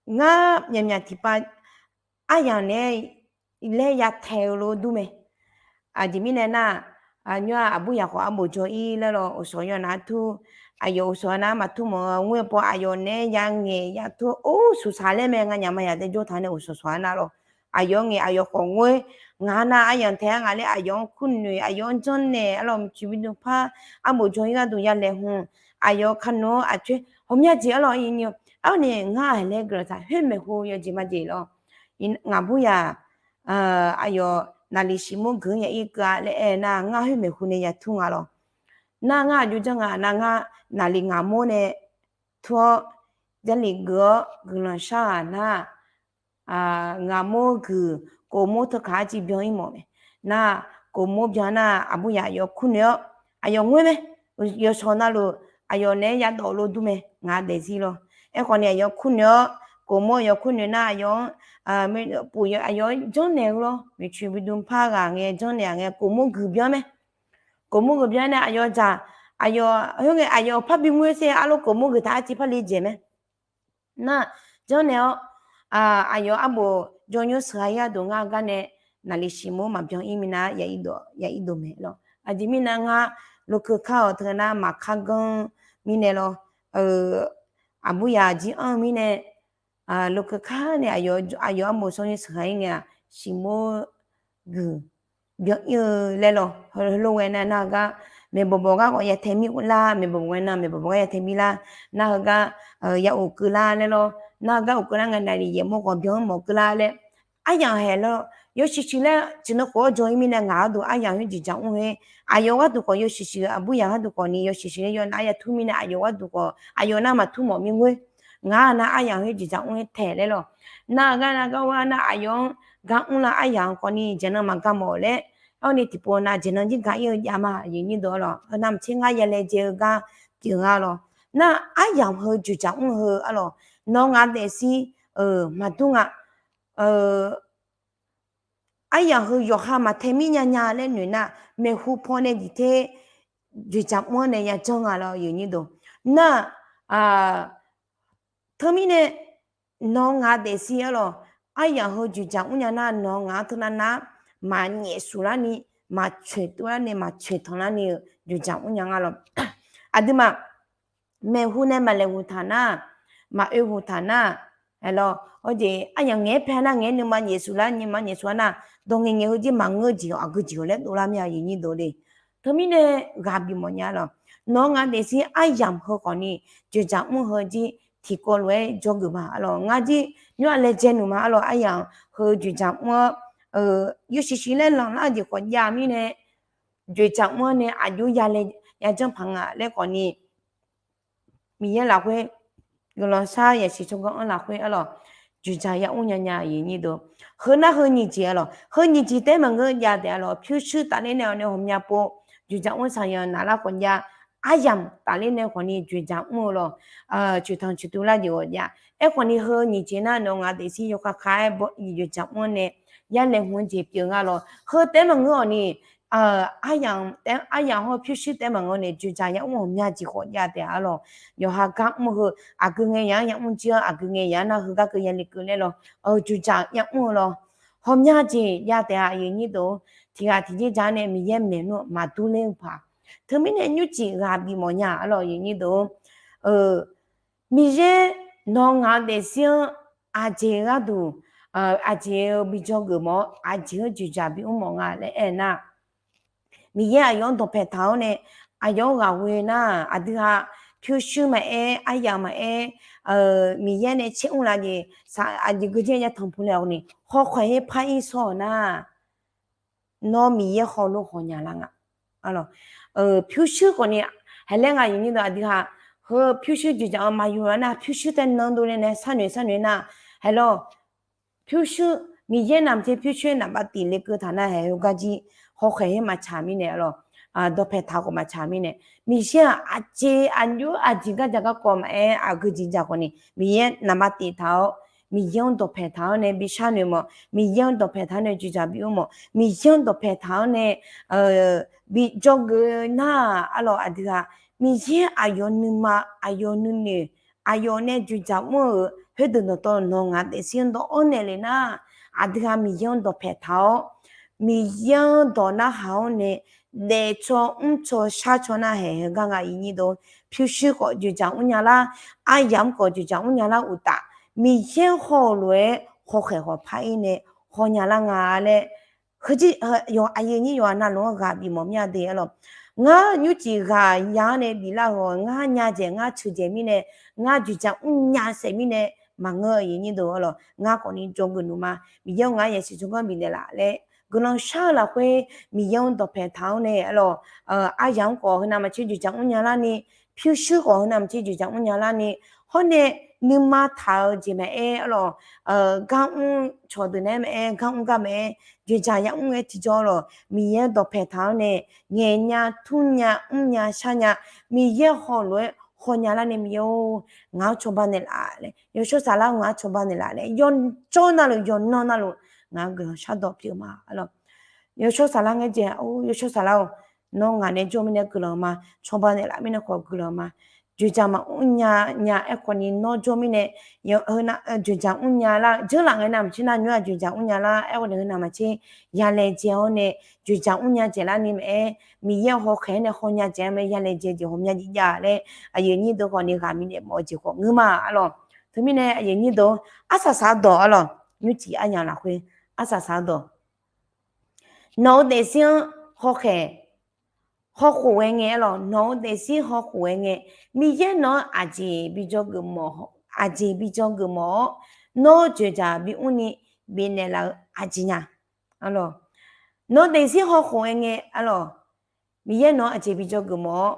ngar myaqmyaq tiqpav aryamq naeq-aer laer yatae-eu lof dur mae. Aqjeq mirnae nar, nymr-aq aqbur yaq khawf arbof jawr-ir laer lawq, uqshawq yawnar tur, aqyawf uqshawq nar maqtur mawf-eu ngoer paw aqyawf naeq-aer yangaeq yatur or suqsaq laer mae, nganyaf maqyaq daejawr taq nae uqshawq shawq-a nar lawq. Aqyawf-anr ngaeq aqyawf khawf ngoer, ngaq nar aryamq tae-aer nga laer aqyawf-anr kur noeq, aqyawf-anr janrnaeq arlawq, miqcoeq miqdmq par arbof jawr-ir gharduq ya laeqhmq, aqyawf kanoeq-anr aqcoer ghawqmya jeq arlawq, arni ngar aqlaer guiqlanq taq khoer maeqhu yawjeq majeq lawr. Ngaqbur yaq aqyawf naqliq siqmur guiq-anr ya ir keuv-a laer aer nar, ngar khoer maeqhu nae yatur nga lawq. Nar ngar aqjox janr nga nar, ngar naqliq ngaqmawr nae tur-awr, Jarlif geuf-awr guiqlanq shar-aq nar, ngaqmawr guiq, kofmawr teu kaq arciv byan-ir mawf mae. Nar, kofmawr byan nar, aqbur yaq aqyawf kur noeq-awr aqyawf ngoer mae. Yawshawq navluf aqyawf naeq-aer yadawf lof dur mae, ngaq daefzir lawr. Aerkhawf ni aqyawf kur noeq-awr, kofmawr aqyawf kur noeq nar aqyawf-anr, puf aqyawf-anr janrnaeq-eu lawr, miqcoeq miqdmq par ghaq ngae janrnaeq-aq ngae kofmawr guiq byan mae. Kofmawr guiq byan nae aqyawf dzaq, aqyawf khoerngae aqyawf parbi ngoer sher arlawr kofmawr guiq taq arciv parle dzaeq mae. Nar, janrnaeq-awr, aqyawf arbof jawrnymr sheuq-a-ir gharduq ngar gar nae naqliq siqmur maqbyan-ir minav ya ir dov mae lawr. Aqjeq mirnae ngar lokeu kar-awq teu nar maqkar ganr mirnae lawr. Aqbur yaq jir anr-eu mirnae, lokeu kar nae aqyawf arbof jawrnymr sheuq-a-ir ngae-aq, siqmur guiq byan-ir-eu laer lawr. Heulof ghae nar, nar heugar maeqbawq bawq gar khawf ya tae mir lar, maeqbawq bawq ghae nar maeqbawq bawq gar ya tae mir lar, nar heugar ya of keuv lar laer lawr. Nar heugar of keuv lar ngae naqliq yaeqmawr khawf byan-anr mawf keuv lar laer aryamq haeq lawr, yawshuif shuif laer tiqnan khof-awr jawr-ir mirnae ngaq gharduq aryamq khoer jeqjaq mr-eu, aqyawf gharduq khawf yawshuif shuif-eu aqbur yaq gharduq khawf ni yawshuif shuif laer yawnav aryamq tur mirnae aqyawf gharduq khawf aqyawf nar maqtur mawf mir ngoer. Ngaq-anr nar aryamq khoer jeqjaq mr-aer taeq laer lawr. Nar-eu gar nar gar war nar aqyawf-anr gar mr lar aryamq khawf ni jeqnan maqga mawf laer, awr ni tiqpov nar jeqnan jir ga-ir-eu jav ma, aqyuif aqnyir deuq arlawq. Heu navmaqtser ngar yalaejae-eu gar pyeuf nga lawr. Nar aryamq heu jeqjaq mr-eu heu arlawq, nawq-eu ngaq daefzir-eu maqdur nga. Aryamq heu yawqha maqtae mir nya nya laer noeq nar, maeqhu paw nae diqter jeqjaq mr-anr nae yajanr nga lawr, aqyuif aqnyir deuq. Nar teumirnae nawq-eu ngaq daefzir arlawq, aryamq heu jeqjaq mr nya nar nawq-eu ngaq-anr teunav nar maqnyaef suf larni, maqcoeq tov larni, maqcoeq tanq larni-eu jeqjaq mr nya nga lawr. Aqduimaf maeqhu nae maqlaeqhu taq nar, maqoe hu taq nar, aerlawr, hawjeq aryamq ngaeq-aer pae nar ngaeq-aer nuima nyaef suf lar, nuima nyaef suf-a nar, dawq ngaeq ngaeq heu jir maqngeur jeq-awq, aqgeu jeq-awq laer dovlar mir-a, aqyuif aqnyir deuq le. Teumirnae ghaq bifmawf nya lawr. Nawq-eu ngaq daefzir aryamq heu khawf ni jeqjaq mr-eu heu jir tiqkawv lof-aer jawrgeuf ma arlawq. Ngar jir nymr-aq laejae nuima arlawq, aryamq heu jeqjaq mr-awr yawshuif shuif laer lanqlar jeq khawf jav mirnae, jeqjaq mr-anr nae aqjox yalae yajanr paq nga laer khawf ni, Miqyaer lafkhoer, guiqlanq shar yasiq tsawrganr-anr lafkhoer arlawq, jeqjaq yamr nya nya, aqyuif aqnyir deuq. Heu nar heu nyiq jeq arlawq, heu nyiq jeq taef-aer maqngeur jav taef arlawq, pyurshuir tafler nae-awq nae ghawqmya pov jeqjaq mr saqyanq naqlar khawf jav, aryamq tafler nae khawf ni jeqjaq mr-eu lawr, coeqtanq coeqtov lar jeq ghawf jav. Aerkhawf ni heu nyiq jeq nar nawq-eu ngaq daefzir yawkhav khav-aer jeqjaq mr-anr nae yalaeqhmq-eu jeq pyeuf nga lawr. Heu taef-aer maqngeur-awq ni, aryamq hawr pyurshuir taef-aer maqngeur nae jeqjaq yamr ghawqmya jeq khawf jav taef arlawq. Yawqha gar mr-eu heu aqgeu ngae yaq-anr yamr jir-anr, aqgeu ngae yaq-anr nar heugar keuv yale keuv laer lawr, jeqjaq yamr-eu lawr. Ghawqmya jeq jav taef-a, aqyuif aqnyir deuq. Tiqghaq tiqjeq ja nae Miqyaer maeqnmr maqdur ler-eu paq. Teumirnae nymrcif ghaq bifmawf nya arlawq, aqyuif aqnyir deuq. Miqyaer nawq-eu ngaq-eu daefzir-anr aqjeq gharduq, aqjeq-eu bi dzawgeuf mawf-awr aqjeq-anr jeqjaq bimr mawf nga laer aernar, Miqyaer aqyawf-anr dawqpaeq taq-awr nae aqyawf-anr ghaq ghoe nar, aqdui ha pyurshuir maqaer, aryamq maqaer, Miqyaer nae caer mr laf jeq, aqjeq geujeq ya tanqpuq le-awq ni, hawkhaeq-aer par-ir shawr-euq nar, nawr Miqyaer hawlof haw nya lar nga. Pyurshuir khawf ni, haiq laer nga, aqyuif aqnyir deuq, aqdui ha heu pyurshuir jeqjaq-anr maqyur lar nar, pyurshuir tae nan dovle nae sharnoeq sharnoeq nar, haiq lawr, pyurshuir, Miqyaer navmaqtser pyurshuir naqbav tif lekeuv taq nar, haiq heugar jir hawkhaeq-aer maqtsaq mirnae arlawq, dawqpaeq taq khawf maqtsaq mirnae, Miqyaer-aq aqjeq aqjox aqjeq gardzaq garkawv maqaer, aqgeu jeq dzaq khawf ni Miqyaer naqbav tif taq-awr, Miqyaer-anr dawqpaeq taq-awr nae bi sharnoeq mawf, Miqyaer-anr dawqpaeq taq-awr nae jeqjaq bimr mawf, Miqyaer-anr dawqpaeq taq-awr nae bi dzawgeuf nar-aq arlawq, aqdui ha Miqyaer aqyawf nuima, aqyawf nuinoeq, aqyawf nae jeqjaq mr-euq khoerdeuq dawqtawv nawq-eu ngaq daefzir-anr dawq-anr naeq le nar, aqdui ha Miqyaer-anr dawqpaeq taq-awr, Miqyaer-anr dawq narhaq-awr nae daefcaw mrcaw sharcaw nar, haiq heugar nga, aqyuif aqnyir deuq. Pyurshuir khawf jeqjaq mr nya lar, aryamq khawf jeqjaq mr nya lar uqtaf, Miqyaer hawlof-aer hawkhaeq khawf par-ir nae haw nya lar nga laer, heujeq, aqyuif aqnyir yawqha navluf-anr ghaq bifmawf mir-a de arlawq. Ngar nymrcif ghaq ya-anr nae biflar-eu, ngar nya dzaeq ngar ceuq dzaeq mirnae, ngar jeqjaq mr nya saef mirnae maqngeur, aqyuif aqnyir deuq arlawq. Ngar khawf ni dzawgeuf nuima, Miqyaer-anr ngar yasiq tsawrganr bifnaeq laf laer guiqlanq shar-eu lafkhoer Miqyaer-anr dawqpaeq taq-awr nae arlawq, aryamq-anr khawf heu navmaqtser jeqjaq mr nya larni, pyurshuir khawf heu navmaqtser jeqjaq mr nya larni, hawr nae nuima taq-eu jeq maqaer arlawq, gar mr cawqdeuq naeq-aer maqaer, gar mr gar maqaer, jeqjaq yamr-aer tiqjawr lawq, Miqyaer-anr dawqpaeq taq-awr nae ngaeq nya, tmr nya, mr nya, shar nya, Miqyaer hawlof-aer haw nya larni, Miqyaer-or, ngaq-anr cawba naeqlaf laer, yawshawr saflar-or, ngaq-anr cawba naeqlaf laer, yawjawr navluf, yawqnan navluf, ngaq-anr guiqlanq shardawq pyeuf ma arlawq. Yawshawr saflar ngaer dzae, yawshawr saflar-or, nawr ngaq nae jawr mirnae guiqlanq ma, cawba naeqlaf mirnae khawf guiqlanq ma. Jeqjaq maqmr nya nya aerkhawf ni nawr jawr mirnae, jeqjaq mr nya lar, jeurlaf ngae navmaqtser nar nymr-aq jeqjaq mr nya lar, aerkhawf ni heu navmaqtser yalaejae-awr nae jeqjaq mr nya dzaeqlar ni maqaer, Miqyaer-eu hawkhaeq-aer nae haw nya dzaeq-a mae, yalaejae jeq ghawqmya jeq jav laer, aqyuif aqnyir deuq khawf ni ghaq bifnaeq mawf-eu jeq khawf ngeur ma arlawq. Teumirnae aqyuif aqnyir deuq, arsaq saq-eu dawq arlawq, nymrcif aryamq lafkhoer arsaq saq-eu dawq, nawq-eu daefzir-anr hawkhaeq hawkhof ghae ngae arlawq, nawq-eu daefzir hawkhof ghae ngae, Miqyaer nawq-anr aqjeq bi dzawgeuf mawf, aqjeq bi dzawgeuf mawf-awr, nawr jeqjaq bimr ni, bifnaeq laf-eu aqjeq nya. Arlawq, nawr daefzir hawkhof-aer ngae arlawq, Miqyaer nawq-anr aqjeq bi dzawgeuf mawf-awr,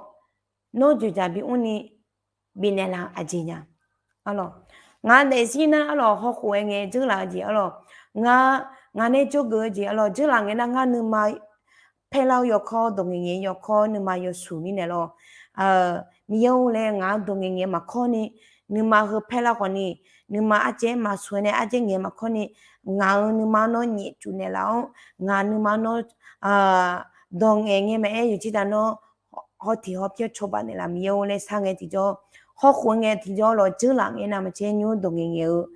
nawr dzoeqdzaq bi mrni bifnaeq laf-eu aqjeq nya. Arlawq, ngaq daefzir nar arlawq hawkhof-aer ngae dzeurlaf-eu jeq arlawq, ngaq, ngaq nae dzawgeuf-eu jeq arlawq dzeurlaf ngae nar ngar nuima paerlar-eu yawkawr dawq ngaeqngaeq yawkawr nuima yawshuq mirnae lawr, Miqyaer-or laer ngaq-anr dawq ngaeqngaeq maqkawr ni, nuima heu paerlar khawf ni, nuima ardzaeq-aer maqshuq-aer nae ardzaeq ngaeq maqkawr ni, ngaq-euq nuima nawr nyaef cuf naeqlaf-awr, ngaq nuima nawr dawq ngaeqngaeq maqaer yawqjir taq nawr hawtiq hawpyar cawba naeqlaf Miqyaer-or laer shar ngae tiqjawr, hawkhof ngae tiqjawr lawq dzeurlaf ngae navmaqtser nymr dawq ngaeqngaeq-eu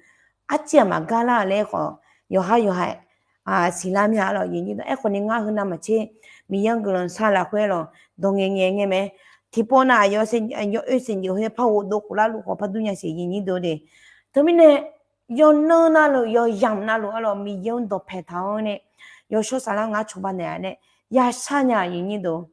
arciv-aq maqgar lar laer khawf, yawqhar yawqha siqlar mya arlawq. Aerkhawf ni ngar heu navmaqtser Miqyaer-anr guiqlanq shar lafkhoer lawq dawq ngaeqngaeq ngae mae. Tiqpov nav aqyawf oe saeqjeq khoer par ghofdov khoflar luf khawf par dur nya siq yawnyir deuq de. Teumirnae yawnan navluf yawyamq navluf arlawq Miqyaer-anr dawqpae taq-awr nae yawshawr saflar ngar cawba naeq-a nae yashar nya yawnyir deuq.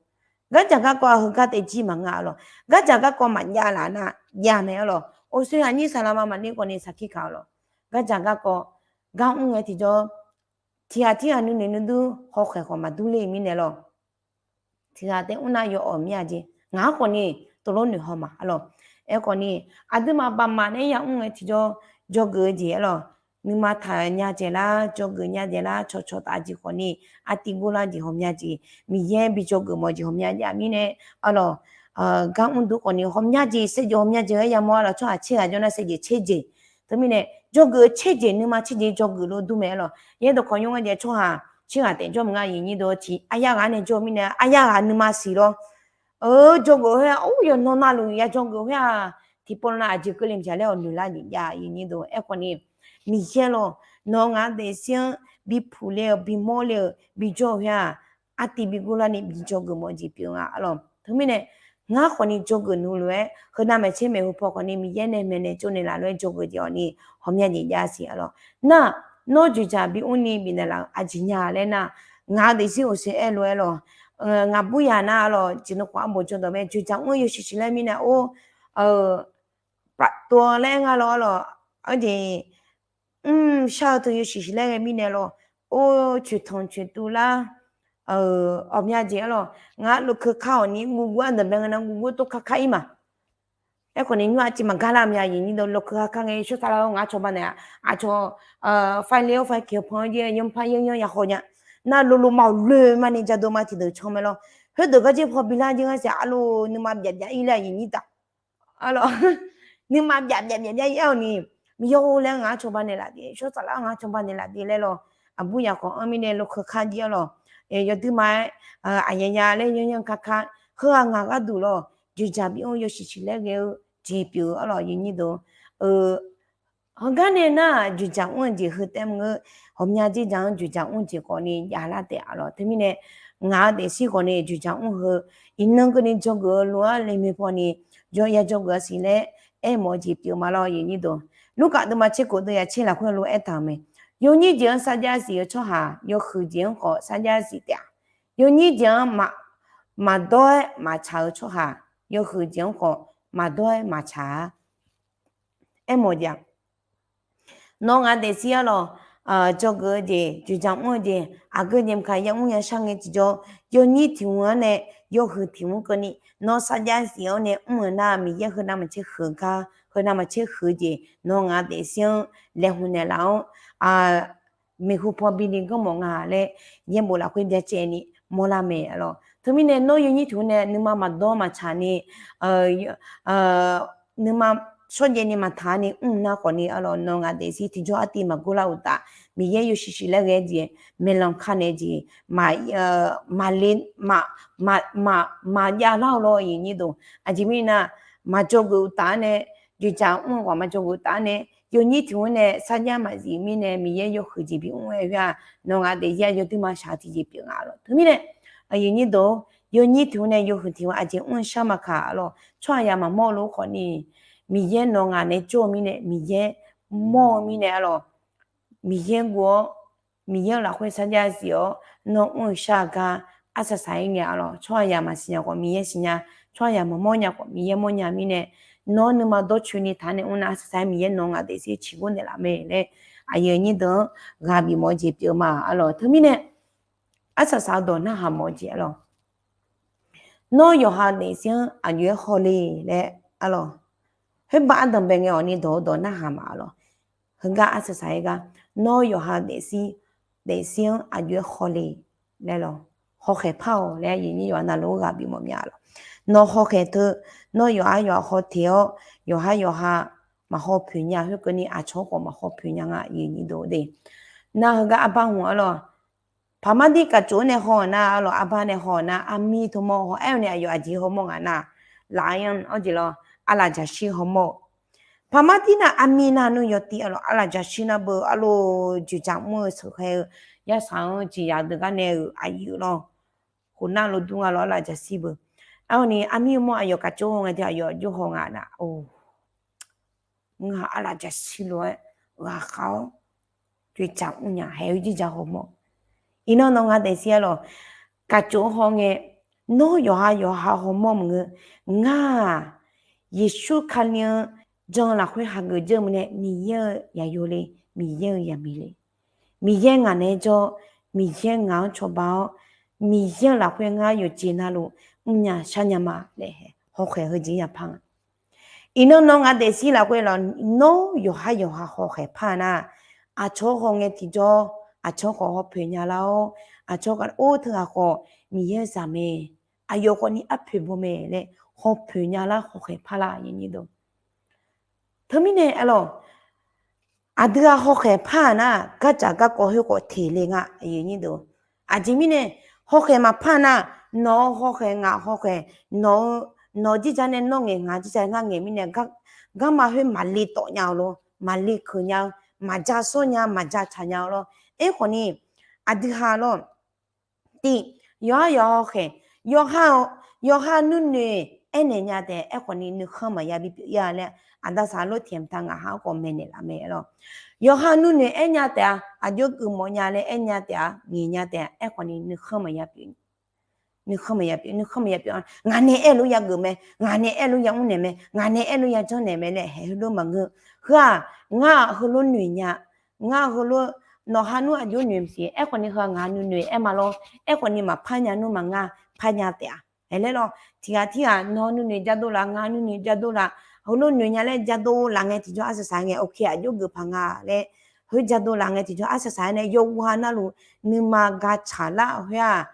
Gardzaq garkawv heugar taef jir maqnga arlawq. Gardzaq garkawv maqjav laf nar jav mae arlawq. Oesoe aqnyir saqlaqma maqner khawf ni saqkir kaq arlawq. Gardzaq garkawv gar mr ngae tiqjawr, tiqghaq tirghaq nuinoeq nuidur hawkhaeq khawf maqdur ler-eu mirnae lawr, tiqghaq taef mr nar yawawq mir-a jeq ngaq-anr khawf ni tov lor noeq haw ma arlawq. Aerkhawf ni aqduimaf baqmaf nae ya mr ngae tiqjawr, dzawgeuf-eu jeq arlawq, nuima taq nya dzaeqlar dzawgeuf nya dzaeqlar cawqcawq taf jeq khawf ni, artiv gurlar jeq hawmya jeq, Miqyaer bi dzawgeuf mawf jeq hawmya jav mirnae arlawq, gar mr dur khawf ni hawmya jeq saevdzeuf hawmya jeq-aer yamawr arlawq. Tsawrhaq tser ghaq jawr nar saevdzeuf tser jeq. Teumirnae dzawgeuf-eu tser jeq nuima tser jeq dzawgeuf lor dur mae arlawq. Yaerdawq khawf nymr nga jeq tsawrhaq tser ghaq taef jawr maqnga yawnyir deuq tiq aqyar ghaq nae jawr mirnae aqyar ghaq nuima siq lawr. Dzawgeuf khoer-aq or yawqnan navluf ya dzawgeuf khoer-aq, tiqpov nav aqjeq keuvle maqjaq laer awq noeqlar jeq jav yawnyir deuq. Aerkhawf ni Miqyaer lawr, nawq ngaq daefzir-anr bi puq ler-eu bi mawr ler-eu bi jawr-eu khoer-aq, artiv bi gurlar ni bi dzawgeuf mawf jeq pyeuf nga arlawq. Teumirnae ngar khawf ni dzawgeuf nmr lof-aer heu navmaqtser maeqhu paw khawf ni Miqyaer nae maeqnaeq tsovnaeq laf lof-aer dzawgeuf jeq-awq ni hawmya jeq jav siq arlawq. Nar nawr dzoeqdzaq bi mrni bifnaeq laf-eu aqjeq nya laer nar, ngaq daefzir oesoe aer lof-aer lawr, ngaq buryaq nar arlawq jeq nmr khawf arbof jawrdawq mae dzoeqdzaq mr-eu yawshuif shuif laer mirnae or, paf tov-a laer aer nga lawr arlawq. Arjeq mrshar-eu teu yawshuif shuif laer ghae mirnae lawr, or coeqtanq coeqtuv lar, awqmya jeq arlawq. Ngar lofkeuv kar-awq ni guvguv ardanqbae nga nar guvguv tov kar kar-ir ma. Aerkhawf ni nymr aqciv maqgar lar mya yawnyir deuq. Lofkeuv kar kar ngae shawr taq lar-awr ngar cawba naeq-a. Aqcawq fai le-awr fai keq-eu pan-anr jir yawmr par yanr yanr ya haw nya. Nar lolo ma-awq loe ma ni jadov ma tiqdeuq can mae lawr. Khoerdeuq garjir paw bilar jir ngar siq arlawq nuima byaf byaf-ir laer yawnyir daq. Arlawq, nuima byaf byaf byaf byaf-ir-awq ni, Miqyaer-or laer ngaq-anr cawba naeqlaf de, shawr taq lar ngaq-anr cawba naeqlaf de laer lawr. Aqbur yaq khawf anr mirnae lofkeuv kar jir arlawq. Yawduima-aer aqyaya laer yanr yanr kar kar, heu-aq ngaq gharduq lawr, dzoeqdzaq bi mr yawshuif shuif laer ghae-eu jeq pyeuf-eu arlawq yawnyir deuq. Heugar nae nar-aq dzoeqdzaq mr-eu jeq heu taef mr-eu, ghawqmya dzerdzaq-anr dzoeqdzaq mr jeq khawf ni javlar taef arlawq. Teumirnae ngaq-eu daefzir khawf ni dzoeqdzaq mr heu, iqnan keuvni dzawgeuf-eu lof-aer laeqhmq paw ni, yawya dzawgeuf-a siq laer aermawf-eu jeq pyeuf ma lawr yawnyir deuq. Lurkaf deuvma tser khof deuv ya tser lafkhoer lof-aer aertaq-euq mae. Yawnyir jeq-anr sarjax zif-eu tsawrhaq yawhuiq jeq-anr khawf sarjax zif taef-a. Yawnyir jeq-anr maqdawr-aer maqtsaq-eu tsawrhaq yawhuiq jeq-anr khawf maqdawr-aer maqtsaq-a. Aermawf jeq-a. Nawr ngaq daefzir arlawq, dzawgeuf-eu jeq, dzoeqdzaq mr-eu jeq, aqgeu jeq mqkaq ya mr ya shar ngae tiqjawr, yawnyir tiq mr-anr nae yawhuiq tiq mr keuvni nawr sarjax zif-awr nae mr-euq nar Miqyaer heu navmaqtser huiq gar, heu navmaqtser huiq jeq nawr ngaq daefzir-anr laeqhmq naeqlaf-awr, maeqhu paw bini ganrmawf nga laer yaerbof lafkhoer byacaevni mawrlar mae arlawq. Teumirnae nawr yawnyir tiq mr nae nuima maqdawr maqtsaq ni, nuima shawrjaev ni maqtaq ni mr nar khawf ni arlawq, nawr ngaq daefzir tiqjawr artiv maqgor lar uqtaf, Miqyaer yawshuif shuif laer ghae jeq, maeqlanq ka naeq jeq, maqle, maqjav lar-eu lawr yawnyir deuq. Aqjeq mirnae nar, maqdzawgeuf uqtaf-anr nae, dzoeqdzaq mr-eu khawf maqdzawgeuf uqtaf-anr nae, yawnyir tiq mr nae sarjax maqzif mirnae Miqyaer yawhuiq jeq bimr-aer khoer-aq, nawr ngaq daefzir-a yawduima shaq-eu tiqjeq pyeuf nga arlawq. Teumirnae, yawnyir deuq, yawnyir tiq mr nae yawhuiq tiq mr aqjeq mr-eu shar maqkaq arlawq, tsawrhaqzaq maqmawr-eu lof khawf ni, Miqyaer nawr ngaq nae jawr-eu mirnae, Miqyaer mawr-eu mirnae arlawq, Miqyaer guv-awr, Miqyaer-euq lafkhoer sarjax zif-awr nawr mr-eu shar-eu gar arsaq saq-aer ngae arlawq. Tsawrhaqzaq maqsiq nya khawf Miqyaer siqnya, tsawrhaqzaq maqmawr nya khawf Miqyaer mawrnya mirnae, nawr nuima dawrcoeni taq-anr nae mr nar arsaq saq-aer Miqyaer nawr ngaq daefzir ciqgor naeqlaf mae laer aqyuif aqnyir deuq-anr ghaq bif mawf-eu jeq pyeuf ma arlawq. Teumirnae arsaq saq-eu dawq narhaq mawf-eu jeq arlawq. Nawr yawqha daefzir-anr aqjox-aer hawle laer arlawq. Khoerbav ardanqbae ngae awqni dawq-eu dawq narhaq ma arlawq. Heugar arsaq saq-aer gar, nawr yawqha daefzir, daefzir-anr aqjox-aer hawle laer lawq. Hawkhaeq par-awq laer aqyuif aqnyir yawqha navluf-anr ghaq bif mawf mya arlawq. Nawq hawkhaeq teu, nawr yawqha yawqha haw teq-awr, yawqha yawqha maqhaw poeq nya khoerkeuvni aqcawq-anr khawf maqhaw poeq nya nga aqyuif aqnyir deuq de. Nar heugar arbar hmq arlawq. Paqmardir kaqcof-anr nae haw-euq nar arlawq, arbar nae haw-euq nar, armir teu mawr haw-aer-eu nae aqyawf aqjeq hawmawr nga nar, lafyan awr jeq lawr, arlaf jaqshir hawmawr-eu. Paqmardir nar armir nar nmr yawtiv arlawq, arlaf jaqshir nar beu arlof joeqjaq mr-eu sheuqkhae-eu, yarsaq-anr jeqzaq deuq gar nae-euq aqyuif lawr, khof nar lof dur nga lawr arlaf jaqshir beu. Arni armir mawr aqyawf kaqcof haw ngae teu aqyawf aqjox haw nga nar-or, ngaq arlaf jaqshir lof-aer ghaqkhav-awr joeqjaq mrnya haeq-eu jirjaq hawmawr. Iqnan nawq nga daefzir arlawq, kaqcof haw ngae, nawr yawqha yawqha hawmawr maqngeur. Ngar-aq, Yeqsur Kali-anr jan lafkhoer hageuf jeur-eu mirnae, Miqyaer-euq yaqyo le, Miqyaer-euq yaqmiq le. Miqyaer ngaq naeq-aer jawr, Miqyaer ngaq-anr cawba-awr, Miqyaer-euq lafkhoer ngar yawqjeq navluf mrnya sharnya ma laer hawkhaeq heujeq yapar nga. Iqnan nawq nga daefzir lafkhoer lawq, nawr yawqha yawqha hawkhaeq par-eu nar, aqcawq haw ngae tiqjawr, aqcawq khawf hawpoeq nya lar-awr, aqcawq khawf or teughaq khawf Miqyaer-eu zaq mae, aqyawf khawfni arpoeq baw mae laer hawpoeq nya lar hawkhaeq par lar aqyuif aqnyir deuq. Teumirnae arlawq, aqdui-aq hawkhaeq par-aq nar, gardzaq garkawv khoer khawf teq le nga aqyuif aqnyir deuq. Aqjeq mirnae, hawkhaeq maqpar nar, nawq-eu hawkhaeq ngaq hawkhaeq, nawq-eu, nawq-eu jirjaq nae nawr ngaeq, ngaq jirjaq ngar ngaeq mirnae, garma khoer maqle tawf nya-eu lor, maqle keuq nya-eu, maqja sawr nya, maqja tsaq nya-eu lor. Aerkhawfni, aqdui ha lor, tiq, yawqha yawqha hawkhaeq, yawqha, yawqha nuinoeq aernaeq nya taef-a. Aerkhawfni nuikhanr maqya bipyeuf ir-a laer, aqda saqlor tiqmq ta ngaq ha-anr khawf maeqnaeq laf mae lor. Yawqha nuinoeq aernya taef-a, aqjox geufmawf nya laer aernya taef-a, ngaeq nya taef-a. Aerkhawfni nuikhanr maqya pyeuf, nuikhanr maqya pyeuf, nuikhanr maqya pyeuf. Ngaq nae aerlof-aer yageuf mae, ngaq nae aerlof-aer yamr naeq mae, ngaq nae aerlof-aer yajanr naeq mae laer haeq heulof maqngeur. Heu-aq, ngar-aq heulof noeq nya, ngar heulof, nawq ha nmr aqjox noeq maqsiq. Aerkhawfni heu-aq ngaq nuinoeq aer ma lor. Aerkhawfni maqpar nya nmr ma ngar par nya taef-a. Aerler lor, tiqghaq tirghaq nawq nuinoeq jadov laf, ngaq nuinoeq jadov laf, heulof noeq nya laer jadov laf ngae tiqjawr arsaq saq ngae, ok, aqjox geuf paq nga laer, heu jadov laf ngae tiqjawr arsaq saq-aer nae yawqha navluf nuima ga tsaq lar khoer-aq,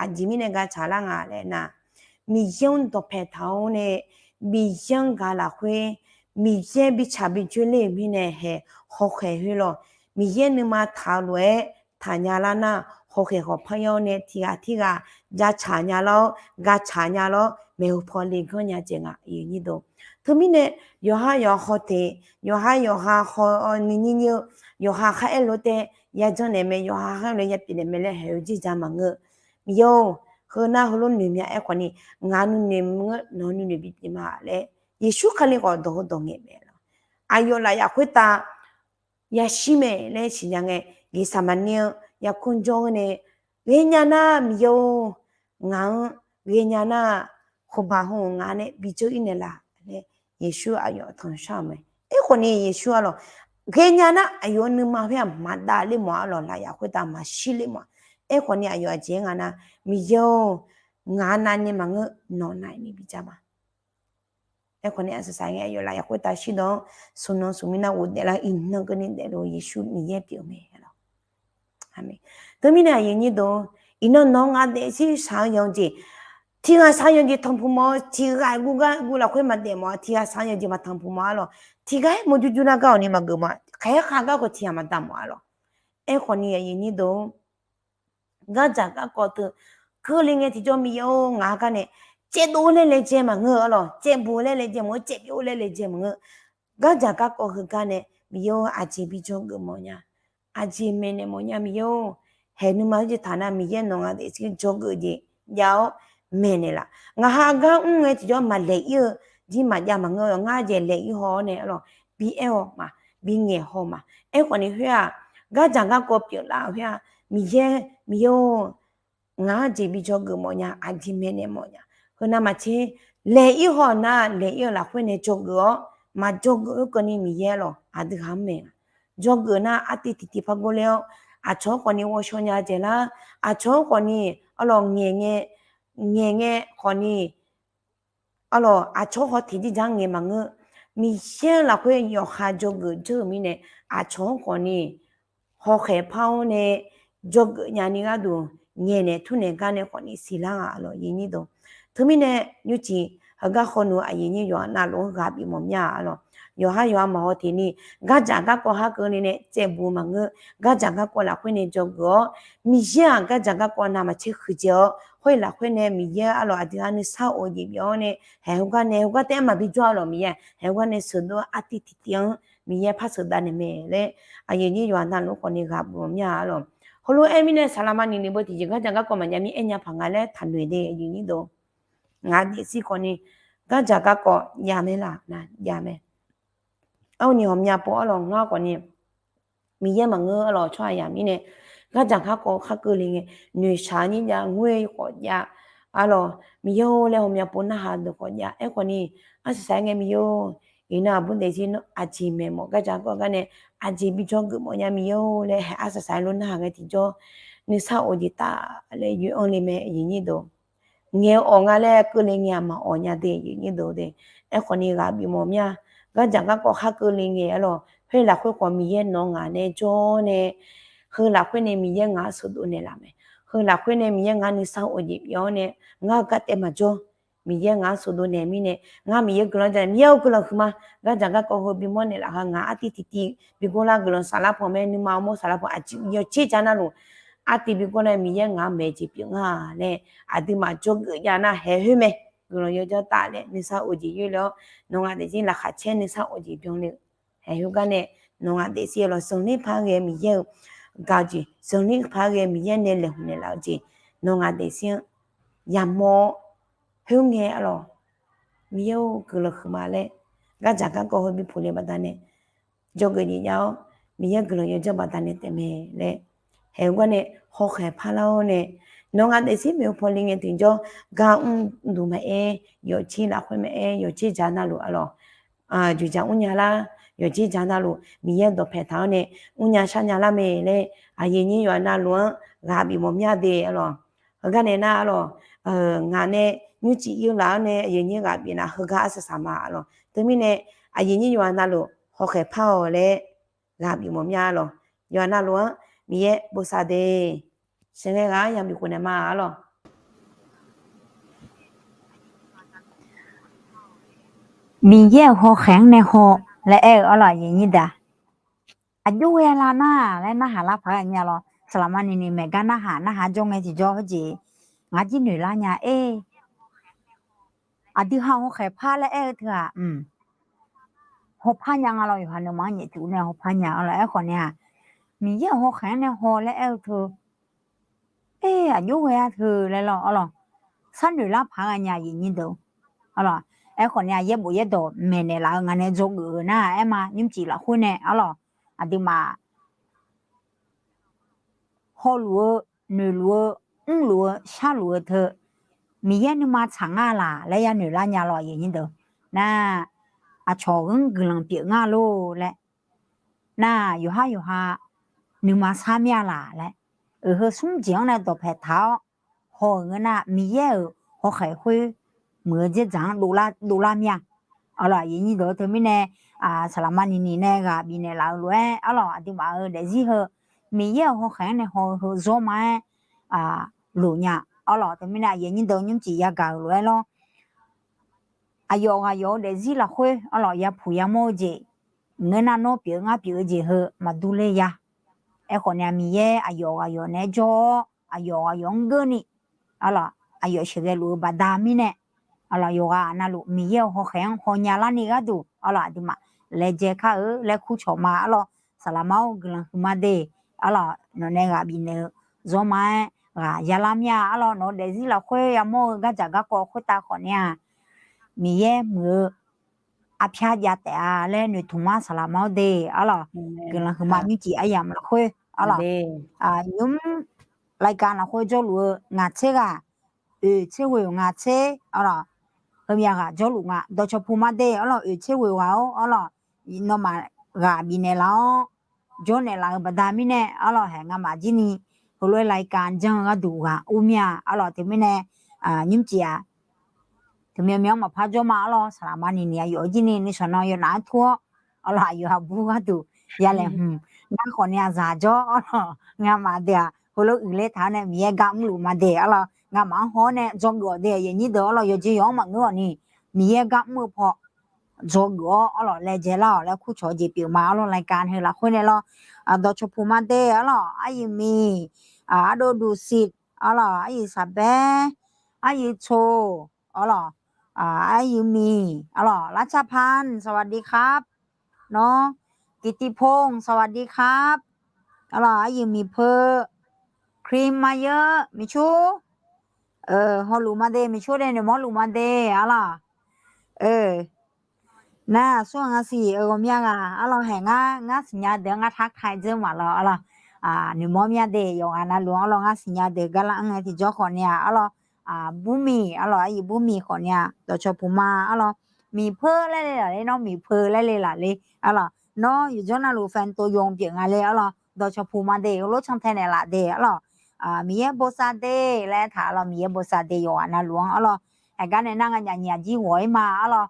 aqjeq mirnae ga tsaq lar nga laer nar, Miqyaer-anr dawqpae taq-awr nae, Miqyaer-anr gaq lafkhoer, Miqyaer bitsaq bijoer ler-euq mirnae haeq hawkhaeq khoer lor. Miqyaer nuima taq-eu lof-aer taqnya lar nar, hawkhaeq khawf par-awr nae tiqghaq tirghaq ja tsaq nya lar-awr, ga tsaq nya lar-awr, maeqhu paw le ganr nya jaeq nga aqyuif aqnyir deuq. Teumirnae, yawqha yawqha hawteq, yawqha yawqha haw-awr nuinyir nyir-eu, yawqha khar aer lof-aer taef yajanr naeq mae, yawqha khar aer lof-aer yapyeuf naeq mae laer haeq-eu jirjaq maqngeur. Miqyaer-or, heu nar heulof noeq mya. Aerkhawfni ngaq nuinoeq maqngeur, nawq nuinoeq bipyeuf ma laer Yeqsur Kali khawf dawq heu dawq ngaeq mae lor. Aqyawf lafyaf khoertav yashir mae laer siqnya ngae, Geqsaqmaqnir-anr yarkmr jawr-awr nae, ghaenya nar Miqyaer-or, ngaq-anr ghaenya nar, khofbaq hmq ngaq nae bijawr ir naeq laf laer Yeqsur aqyawf tanqshar-euq mae. Aerkhawfni Yeqsur arlawq, ghaenya nar aqyawf-eu nuima khoer-aq maqdav ler mawf-a arlawq, lafyaf khoertav maqshir ler mawf-a. Aerkhawfni aqyawf aqjeq-aer nga nar, Miqyaer-or, ngaq nav ni maqngeur, nawq nav ni bijav ma. Aerkhawfni arsaq saq ngae aqyawf lafyaf khoertav shirdan-anr smq nan smq mir nar ghofdaef lar iqnan keuvni daefluf Yeqsur Miqyaer pyeuf-eu mae lor. Teumirnae aqyuif aqnyir deuq, iqnan nawq-eu ngaq daefzir shaq-eu yanq jeq, tiqghaq shaq-eu yanq jeq tanqpuq mawf-eu, tiqghaq guv gar guv lafkhoer maqdaef mawf-a, tiqghaq shaq-eu yanq jeq maqtanqpuq mawf-a lor. Tiqghaq-aer mawrjur jur nar gar awqni maqgeuf mawf-a, khaeq-aer kha gar khawf tiqghaq maqdav mawf-a lor. Aerkhawfni aqyuif aqnyir deuq, gardzaq garkawv teu keuvle ngae tiqjawr Miqyaer-or ngaq-anr gar nae caevdov laer laejae maqngeur-eu arlawq, caevbuq laer laejae maqngeur, caevbyov laer laejae maqngeur. Gardzaq garkawv heugar nae Miqyaer-or aqjeq bijawr geuf mawf nya, aqjeq maeqnaeq mawf nya Miqyaer-or. Haeq nuima-anr jeq taq nar Miqyaer nawq nga daefzir jawrgeuf jeq jav-awr maeqnaeq laf. Ngaq ha gar mr ngae tiqjawr maqlaeq ir-eu jir maqjav maqngeur-eu, ngar jeq laeq ir haw-awr nae arlawq, bi aer haw ma, bi ngaeq haw ma. Aerkhawfni khoer-aq, gardzaq garkawv pyeuflar khoer-aq, Miqyaer, Miqyaer-or, ngaq-anr jeq bijawr geuf mawf nya, aqjeq maeqnaeq mawf nya. Heu navmaqtser, laeq ir haw nar laeq ir-eu lafkhoer nae jawrgeuf-awr, maqjawrgeuf-eu keuvni Miqyaer lawq aqdui ha-anr maeq nga. dzawgeuf nar artiv tiqtiv par gor ler-awr, aqcawq-anr khawfni ghovshaw nya dzaeqlar, aqcawq-anr khawfni arlawq ngaeq ngae, ngaeq ngae khawfni arlawq aqcawq-anr haw tiqjir dzar ngaeq maqngeur. Miqyaer-eu lafkhoer yawqha dzawgeuf dzeur-euq mirnae, aqcawq-anr khawfni hawkhaeq par-awr nae dzawgeuf nyani gharduq ngaeqnaeq turnaeq gar nae khawfni siqlar-aq arlawq, aqyuif aqnyir deuq. Teumirnae nymrcif heugar hawnu aqyuif aqnyir yawqha navluf-anr ghaq bif mawf mir-a arlawq. Yawqhar yawqha maqhaw tiq ni, gardzaq garkawv har keuvni nae tsaevbuq maqngeur. Gardzaq garkawv lafkhoer nae dzawgeuf-awr, Miqyaer-aq gardzaq garkawv navmaqtser huiqdzaeq-awr, khoer lafkhoer nae Miqyaer arlawq aqdui-anr nuisar of jeq bif-awr nae, haeq heugar nae heugar taef-aer maqbi jawr-a lawq, Miqyaer haeq heugar nae sheuqdov-awr artiv tiqtiv-anr Miqyaer par sheuqdav naeq mae laer, aqyuif aqnyir yawqha navluf-anr khawfni ghaq bif mawf mir-a arlawq. Heulof-aer mirnae saqlaqma niqniq beu tiqjeq gardzaq garkawv maqjav mir aer nya paq nga laer taqnoeq de, aqyuif aqnyir deuq. Ngaq daefzir khawfni gardzaq garkawv jav mae laq, jav mae. Arni ghawqmya pov arlawq ngar khawfni Miqyaer maqngeur arlawq, tsawrhaq yaq mirnae gardzaq garkawv khar keuvle ngae, noeqshaq nyir jav, ngoer khawf jav arlawq, Miqyaer-or laer ghawqmya pov narhaq deuq khawf jav. Aerkhawfni arsaq saq-aer ngae Miqyaer-or, iqnan aqbur daefzir aqjeq maeq mawf gardzaq garkawv gar nae aqjeq bi dzawgeuf mawf nya Miqyaer-or laer haeq arsaq saq-aer lof narhaq ngae tiqjawr nuisar of jeq taf laer yoe-anr le mae, aqyuif aqnyir deuq. Ngaeq-awq nga laer keuvle ngae-aq maqawq nya de, aqyuif aqnyir deuq de. Aerkhawfni ghaq bif mawf mir-a. Gardzaq garkawv khar keuvle ngae arlawq, khoer lafkhoer khawf Miqyaer nawq ngaq nae jawr-awr nae, heu lafkhoer nae Miqyaer ngaq-anr sheuqdov naeqlaf mae. Heu lafkhoer nae Miqyaer ngaq-anr nuisar of jeq bif-awr nae, ngar-eu gar taef maqjawr. Miqyaer ngaq-anr sheuqdov naeq mirnae, ngar Miqyaer guiqlanq janae, Miqyaer-or guiqlanq huiqma. Gardzaq garkawv heu bimawr naeqlaf ha ngaq artiv tiqtiv bi gor lar, guiqlanq saflar pawq mae, nuima armawr saflar pawq aqjeq yawqtser ja navluf, artiv bi gor nar Miqyaer ngaq-anr maeq jeq pyeuf nga laer, aqduimaf dzawgeuf jav nar haeq khoer mae. Guiqlanq yawjanr taf laer nuisar of jeq yoer le-awr, nawq ngaq daefzir laqkhaq caer nuisar of jeq byanle-eu haeq khoergar nae, nawq ngaq daefzir arlawq zanqler par ghae Miqyaer-eu gaq-eu jeq, zanqler par ghae Miqyaer nae laeqhmq naeqlaf-eu jeq, nawq ngaq daefzir-anr yamawr-awr, khoerngae arlawq, Miqyaer-or guiqlanq huiqma laer, gardzaq garkawv heu bi puq le baqdanae, dzawgeuf jeq jav-awr, Miqyaer guiqlanq yawjanr baqdanae taef mae laer, haeq heugar nae hawkhaeq parlar-awr nae, nawq ngaq daefzir maeq-eu pawle ngae tiqjawr, gar mrduq maqaer, yawqtser lafkhoer maqaer, yawqtser ja navluf arlawq, juqjaq mrnya lar, yawqtser ja navluf Miqyaer dawqpae taq-awr nae mrnya sharnya lar mae laer, aqyuif aqnyir yawqha navluf-anr ghaq bif mawf mir-a de arlawq. Heugar nae nar arlawq, ngaq nae nymrcif ir-eu laf-awr nae aqyuif aqnyir ghaq bif nar heugar arsaq saq ma arlawq. Teumirnae aqyuif aqnyir yawqha navluf hawkhaeq par-awq laer ghaq bif mawf mir-a arlawq. Yawqha navluf-anr Miqyaer bosav de. Sheuqghae ghaq-anr yabif khof naeq ma arlawq. Miqyaer-euq hawkhaeq-anr nae haw laer aer-eu arlawq, aqyuif aqnyir deuq-aq, aqjox ghae lar nar laer narhaq lar paq-aer nya lawr. Saqlaqma niqniq maeq gar narhaq narhaq jawr ngae tiqjawr heujeq ngar jir noeq lar nya-aer, aqdui ha hawkhaeq par laer aer-eu teu-aq, hawpar nya nga lawr. Yawqha nuima-anr nyaeftuq nae hawpar nya arlawq. Aerkhawf nae-aq, Miqyaer-euq hawkhaeq-anr nae haw laer aer-eu teu, aer, aqjox ghae-a teu laer lawr arlawq. Sharnoeq lar paq-aer ghae nya aqyuif aqnyir deuq arlawq. Aerkhawf nae-aq, yaerbof yaerdawq maeqnaeq laf-eu ngaq nae dzawgeuf-eu nar-aq aer ma, nymrcif lafkhoer nae arlawq, aqduimaf hawluf-eu, noeqluf-eu, mrluf-eu, sharluf-eu teu, Miqyaer nuima tsaq ngar laq laer yanoeq lar nya lawr, aqyuif aqnyir deuq. Nar, aqcawq-anr guiqlanq pyeuf ngar lor laer, nar, yawqhar yawqha nuima sar mir-a laq laer, heu smr jeq-anr nae dawqpae taq-awr haw-euq ngeur nar, Miqyaer-euq hawkhaeq khoer muiq-eu dzerdzaq-anr dovlar mir-a. Arlawq, aqyuif aqnyir deuq, teumirnae saqlaqma niqniq nae ghaq bifnaeq laf-eu lof-aer arlawq, aqduimaf-euq daefzir heu Miqyaer-euq hawkhaeq-anr nae haw-eu heu zawr ma-aer lof nya. Arlawq, teumirnae aqyuif aqnyir deuq, nymrcif yagaq-euq lof-aer lawr, aqyawf ghaq yawf-eu daefzir lafkhoer arlawq, yapuq yamawr-eu jeq, ngeur nar nawr pyeuf-eu ngar pyeuf-eu jeq heu maqdur ler ya. Aerkhawf nae-aq, Miqyaer aqyawf ghaq yawf naeq-aer jawr-awr, aqyawf ghaq yawf-anr geurni arlawq, aqyawf sheuqghae luf-eu baqda mirnae arlawq, yawqghaq navluf Miqyaer-euq hawkhaeq-anr hawnya larni gharduq arlawq, aqduimaf laejae kar-eu laer kurcawq ma arlawq. Saqlaqma-or, guiqlanq huiqma de. Arlawq, nawq nae ghaq bifnaeq-eu zawr ma-aer ghaq yalar mir-a. Arlawq, nawq-eu daefzir lafkhoer yamawr-eu gardzaq garkawv khoertav khawf nae-aq, Miqyaer muiq-eu arpyar jav taef-a laer noeqtmq ma, saqlaqma-or de. Arlawq, guiqlanq huiqma nymrcif aryamq lafkhoer arlawq, nymr รายการ lafkhoer jawrluf-eu ngaq tser ghaq, oeq tser ghoeq ngaq tser arlawq, heumya ghaq jawrluf nga, dawqcawq puq ma de. Arlawq, oeq tser ghoeq ghaq-or arlawq, nawmaf ghaq bifnaeq laf-awr jawrnaeq laf-eu baqda mirnae arlawq, haeq ngamaf jir ni heulof-aer รายการ janr-eu gharduq ghaq ur mir-a arlawq. Teumirnae nymrcif-aq, teumyanr myanr maqpar jawr ma arlawq. Saqlaqma ni ni aqyawf-eu jir ni nuishawq nan yawnaf-anr tur-awr arlawq, aqyawf aqbur gharduq ya laeqhmq nar khawf ni-aq zaq jawr arlawq. Ngamaf deuq-aq heulof uiqler taq-awr nae Miqyaer gar mrluf ma de arlawq. Ngamaf-anr haw-awr nae dzawgeuf-awq de, aqyuif aqnyir deuq arlawq, yawqjeq yawq-anr maqngeur-awq ni Miqyaer gar mr-eu paw dzawgeuf-awr arlawq, laejae lar-awq laer kurcawq-eu jeq pyeuf ma arlawq. รายการ heu lafkhoer naeq lawr, dawqcawq puq ma de arlawq. Aryuif miq, ardov duqsiq arlawq, aryuif saqbaer, aryuif coq arlawq, aryuif miq arlawq, ราชพันธ์ สวัสดีครับ nawr, กิตติพงษ์ สวัสดีครับ arlawq, aryuif miqpeu, ครีมมาเยอะ miqcur, hawluf ma de, miqcur de noeqmawr luf ma de arlawq. Nar aqsur-aq ngar siq-euq ghawqmya ghaq arlawq, haeq ngar ngar siqnya deuq-anr ngar ทักทาย dzeur maqlawq arlawq. Noeqmawr mya de, yawqghaq navluf-anr arlawq, ngar siqnya deuq garlar anr ngae tiqjawr khawf ni-aq arlawq, burmiq arlawq, aryuif burmiq khawf ni-aq dawqcawq puq ma arlawq. Miqpeu laer le laf le, nawr miqpeu laer le laf le arlawq. Nawr yawqjawr navluf แฟนตัวยง pyeuf nga le arlawq, dawqcawq puq ma de, heulof cantae naeqlaf de arlawq. Miqyaer bosav de laer taq arlawq, Miqyaer bosav de yawqghaq navluf-anr arlawq. Haeq gar nae nar nga nyaf nyaf jir ghawq-ir ma arlawq.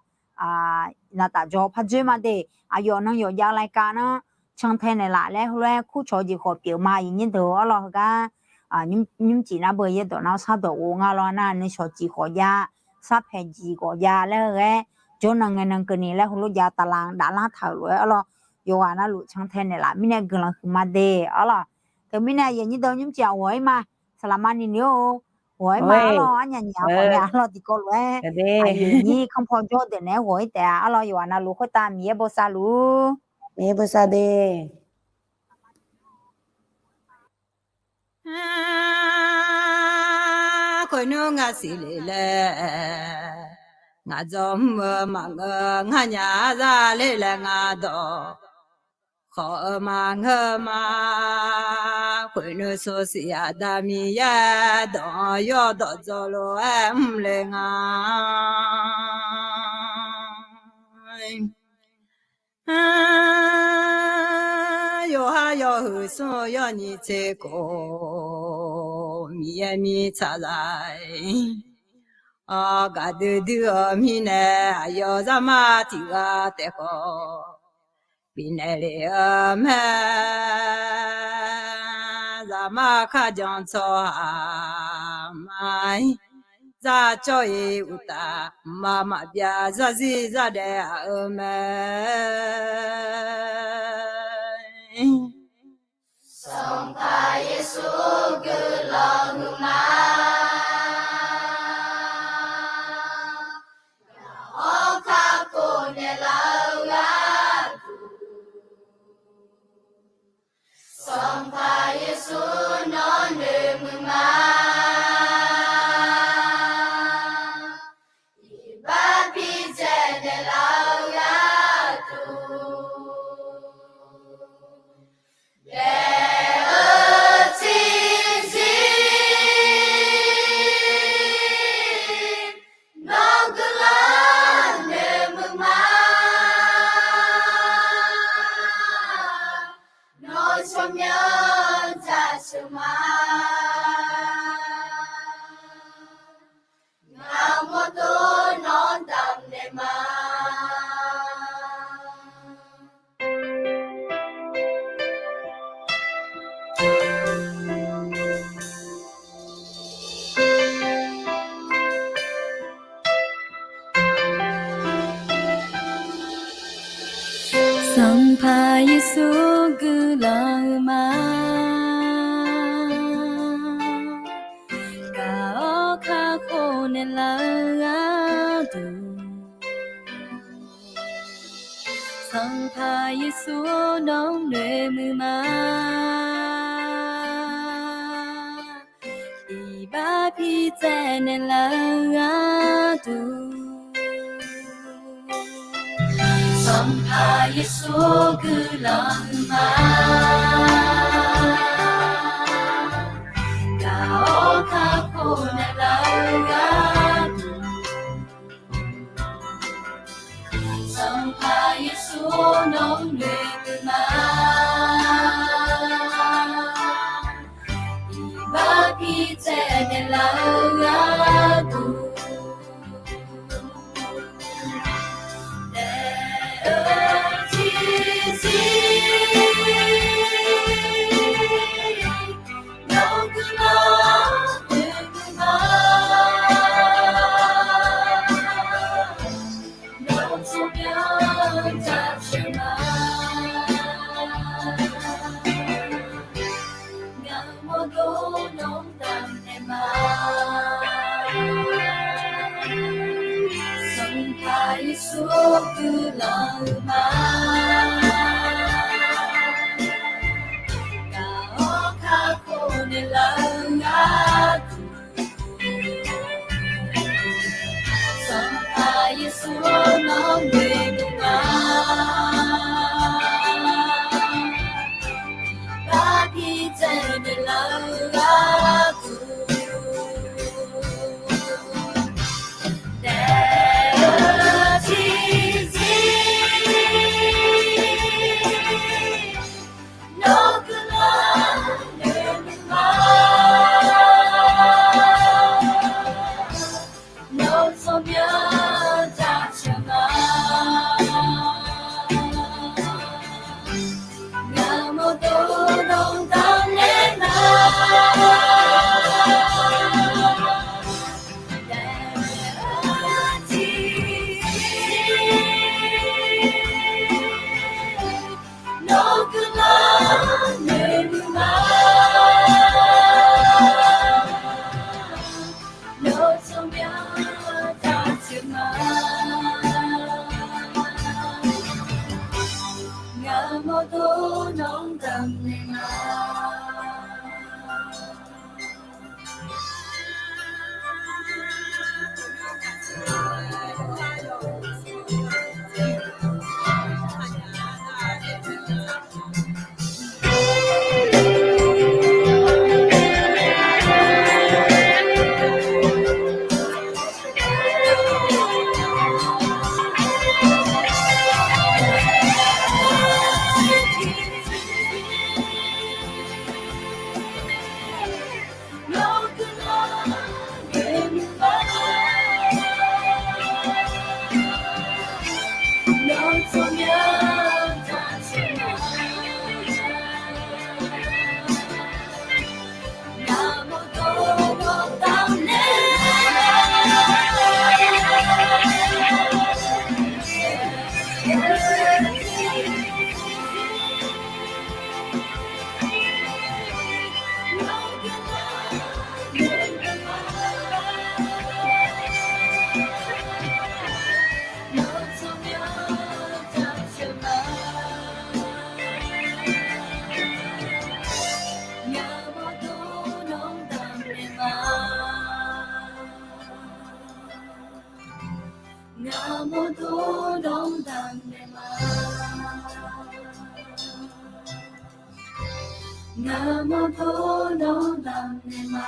Naqtaf jawr par dzoer ma de, aqyawf nan yawqjav รายการ nar cantae naeqlaf laer heulof-aer kurcawq-eu jeq khawf pyeuf ma, aqyuif nyir deuq arlawq. Heugar nymrcif nar beu yaerdawq nar sardawq ghof nga lawr nar, nuishawq cif khawf jav, sarpaeq cif khawf jav laer ghae-aer jawrnan ngaenan keuvni laer heulof jav taflar daflar taq-euq lof-aer arlawq, yawqghaq navluf cantae naeqlaf mirnae guiqlanq huiq ma de arlawq. Teumirnae aqyuif nyir deuq nymrcif-aq ghawq-ir ma, saqlaqma ni ni-or, ghawq-ir ma arlawq. Arnyaf nyiq-a khawf nae arlawq tiqkawv lof-aer aqyuif nyir kanr paw jawr deuq naeq-aer ghawq-ir taef-a arlawq. Yawqghaq navluf khoertav Miqyaer bosav luf-ur. Miqyaer bosav de. Khoernmr ngaq siqle laer, ngaq dzawrmr-eu maqngeur, nganyaf zale laer ngaq dawq khawf-eu maqngeur ma. Khoernmr sawrsiq Aqda Miqyaer dawq-anr yawdawq dzawq lof-aer mrle nga. Yawqha yawhuiq smr-eu yawnyiq tser khof, Miqyaer mirtsaq zaq-aer, gaqdui dui-eu mirnae aqyawf zaqmar tiq ghaq taef khawf bifnaeq lef-eu mae. Zaqmar kharjan tsawrhaq ma-ir, zar cawv-ir uqtaf, mqmaq maqbyav zarzir zardaef aq-eu mae. Sanqpaq Yeqsur guiqlanq huiqma. Gaq-awr kakhof naeqlaf-eu gharduq, Sanqpaq Yeqsur nawr noeqmuiq ma. Iqbax bidzaeq naeqlaf-eu gharduq, daef-eu tiqzir nawr guiqlanq noeqmuiq ma. Nawr tsawrmyanr jaceuq ma. Ngaq mawrdo nawr damqnaeq ma. Sanqpaq Yeqsur guiqlanq huiqma. Gaq-awr kakhof naeqlaf-eu gharduq, Sanqpaq Yeqsur nawr noeqmuiq ma. Iqbax bidzaeq naeqlaf-eu gharduq, Sanqpaq Yeqsur guiqlanq huiqma. Gaq-awr kakhof naeqlaf-eu gharduq, Sanqpaq Yeqsur nawr noeqmuiq ma. Arpir tsaev naeqlaf-eu gharduq, daef-eu tiqzir, nawr guiqlanq nuima, nawr tsawrmyanr jaceuq ma. Ngaq mawrdov nawq-anr damqnaeq ma. Sanqpaq Yeqsur guiqlanq-eu ma. Ngaq-anr kakhof naeqlaf-eu gharduq, Sanqpaq Yeqsur nawr noeqdmq ma. Arpir tsaev naeqlaf-eu gharduq, daef-eu tiqzir, nawr guiqlanq nuima, nawr tsawrmyanr jaceuq ma. Ngaq mawrdov nawq-anr damqnaeq ma. Daef-eu tiqzir, nawr guiqlanq nuima, nawr tsawrmyanr jaceuq ma. Ngaq mawrdov nawq-anr damqnaeq ma. Ngaq mawrdov nawq-anr damqnaeq ma. Ngaq mawrdov nawq-anr damqnaeq ma.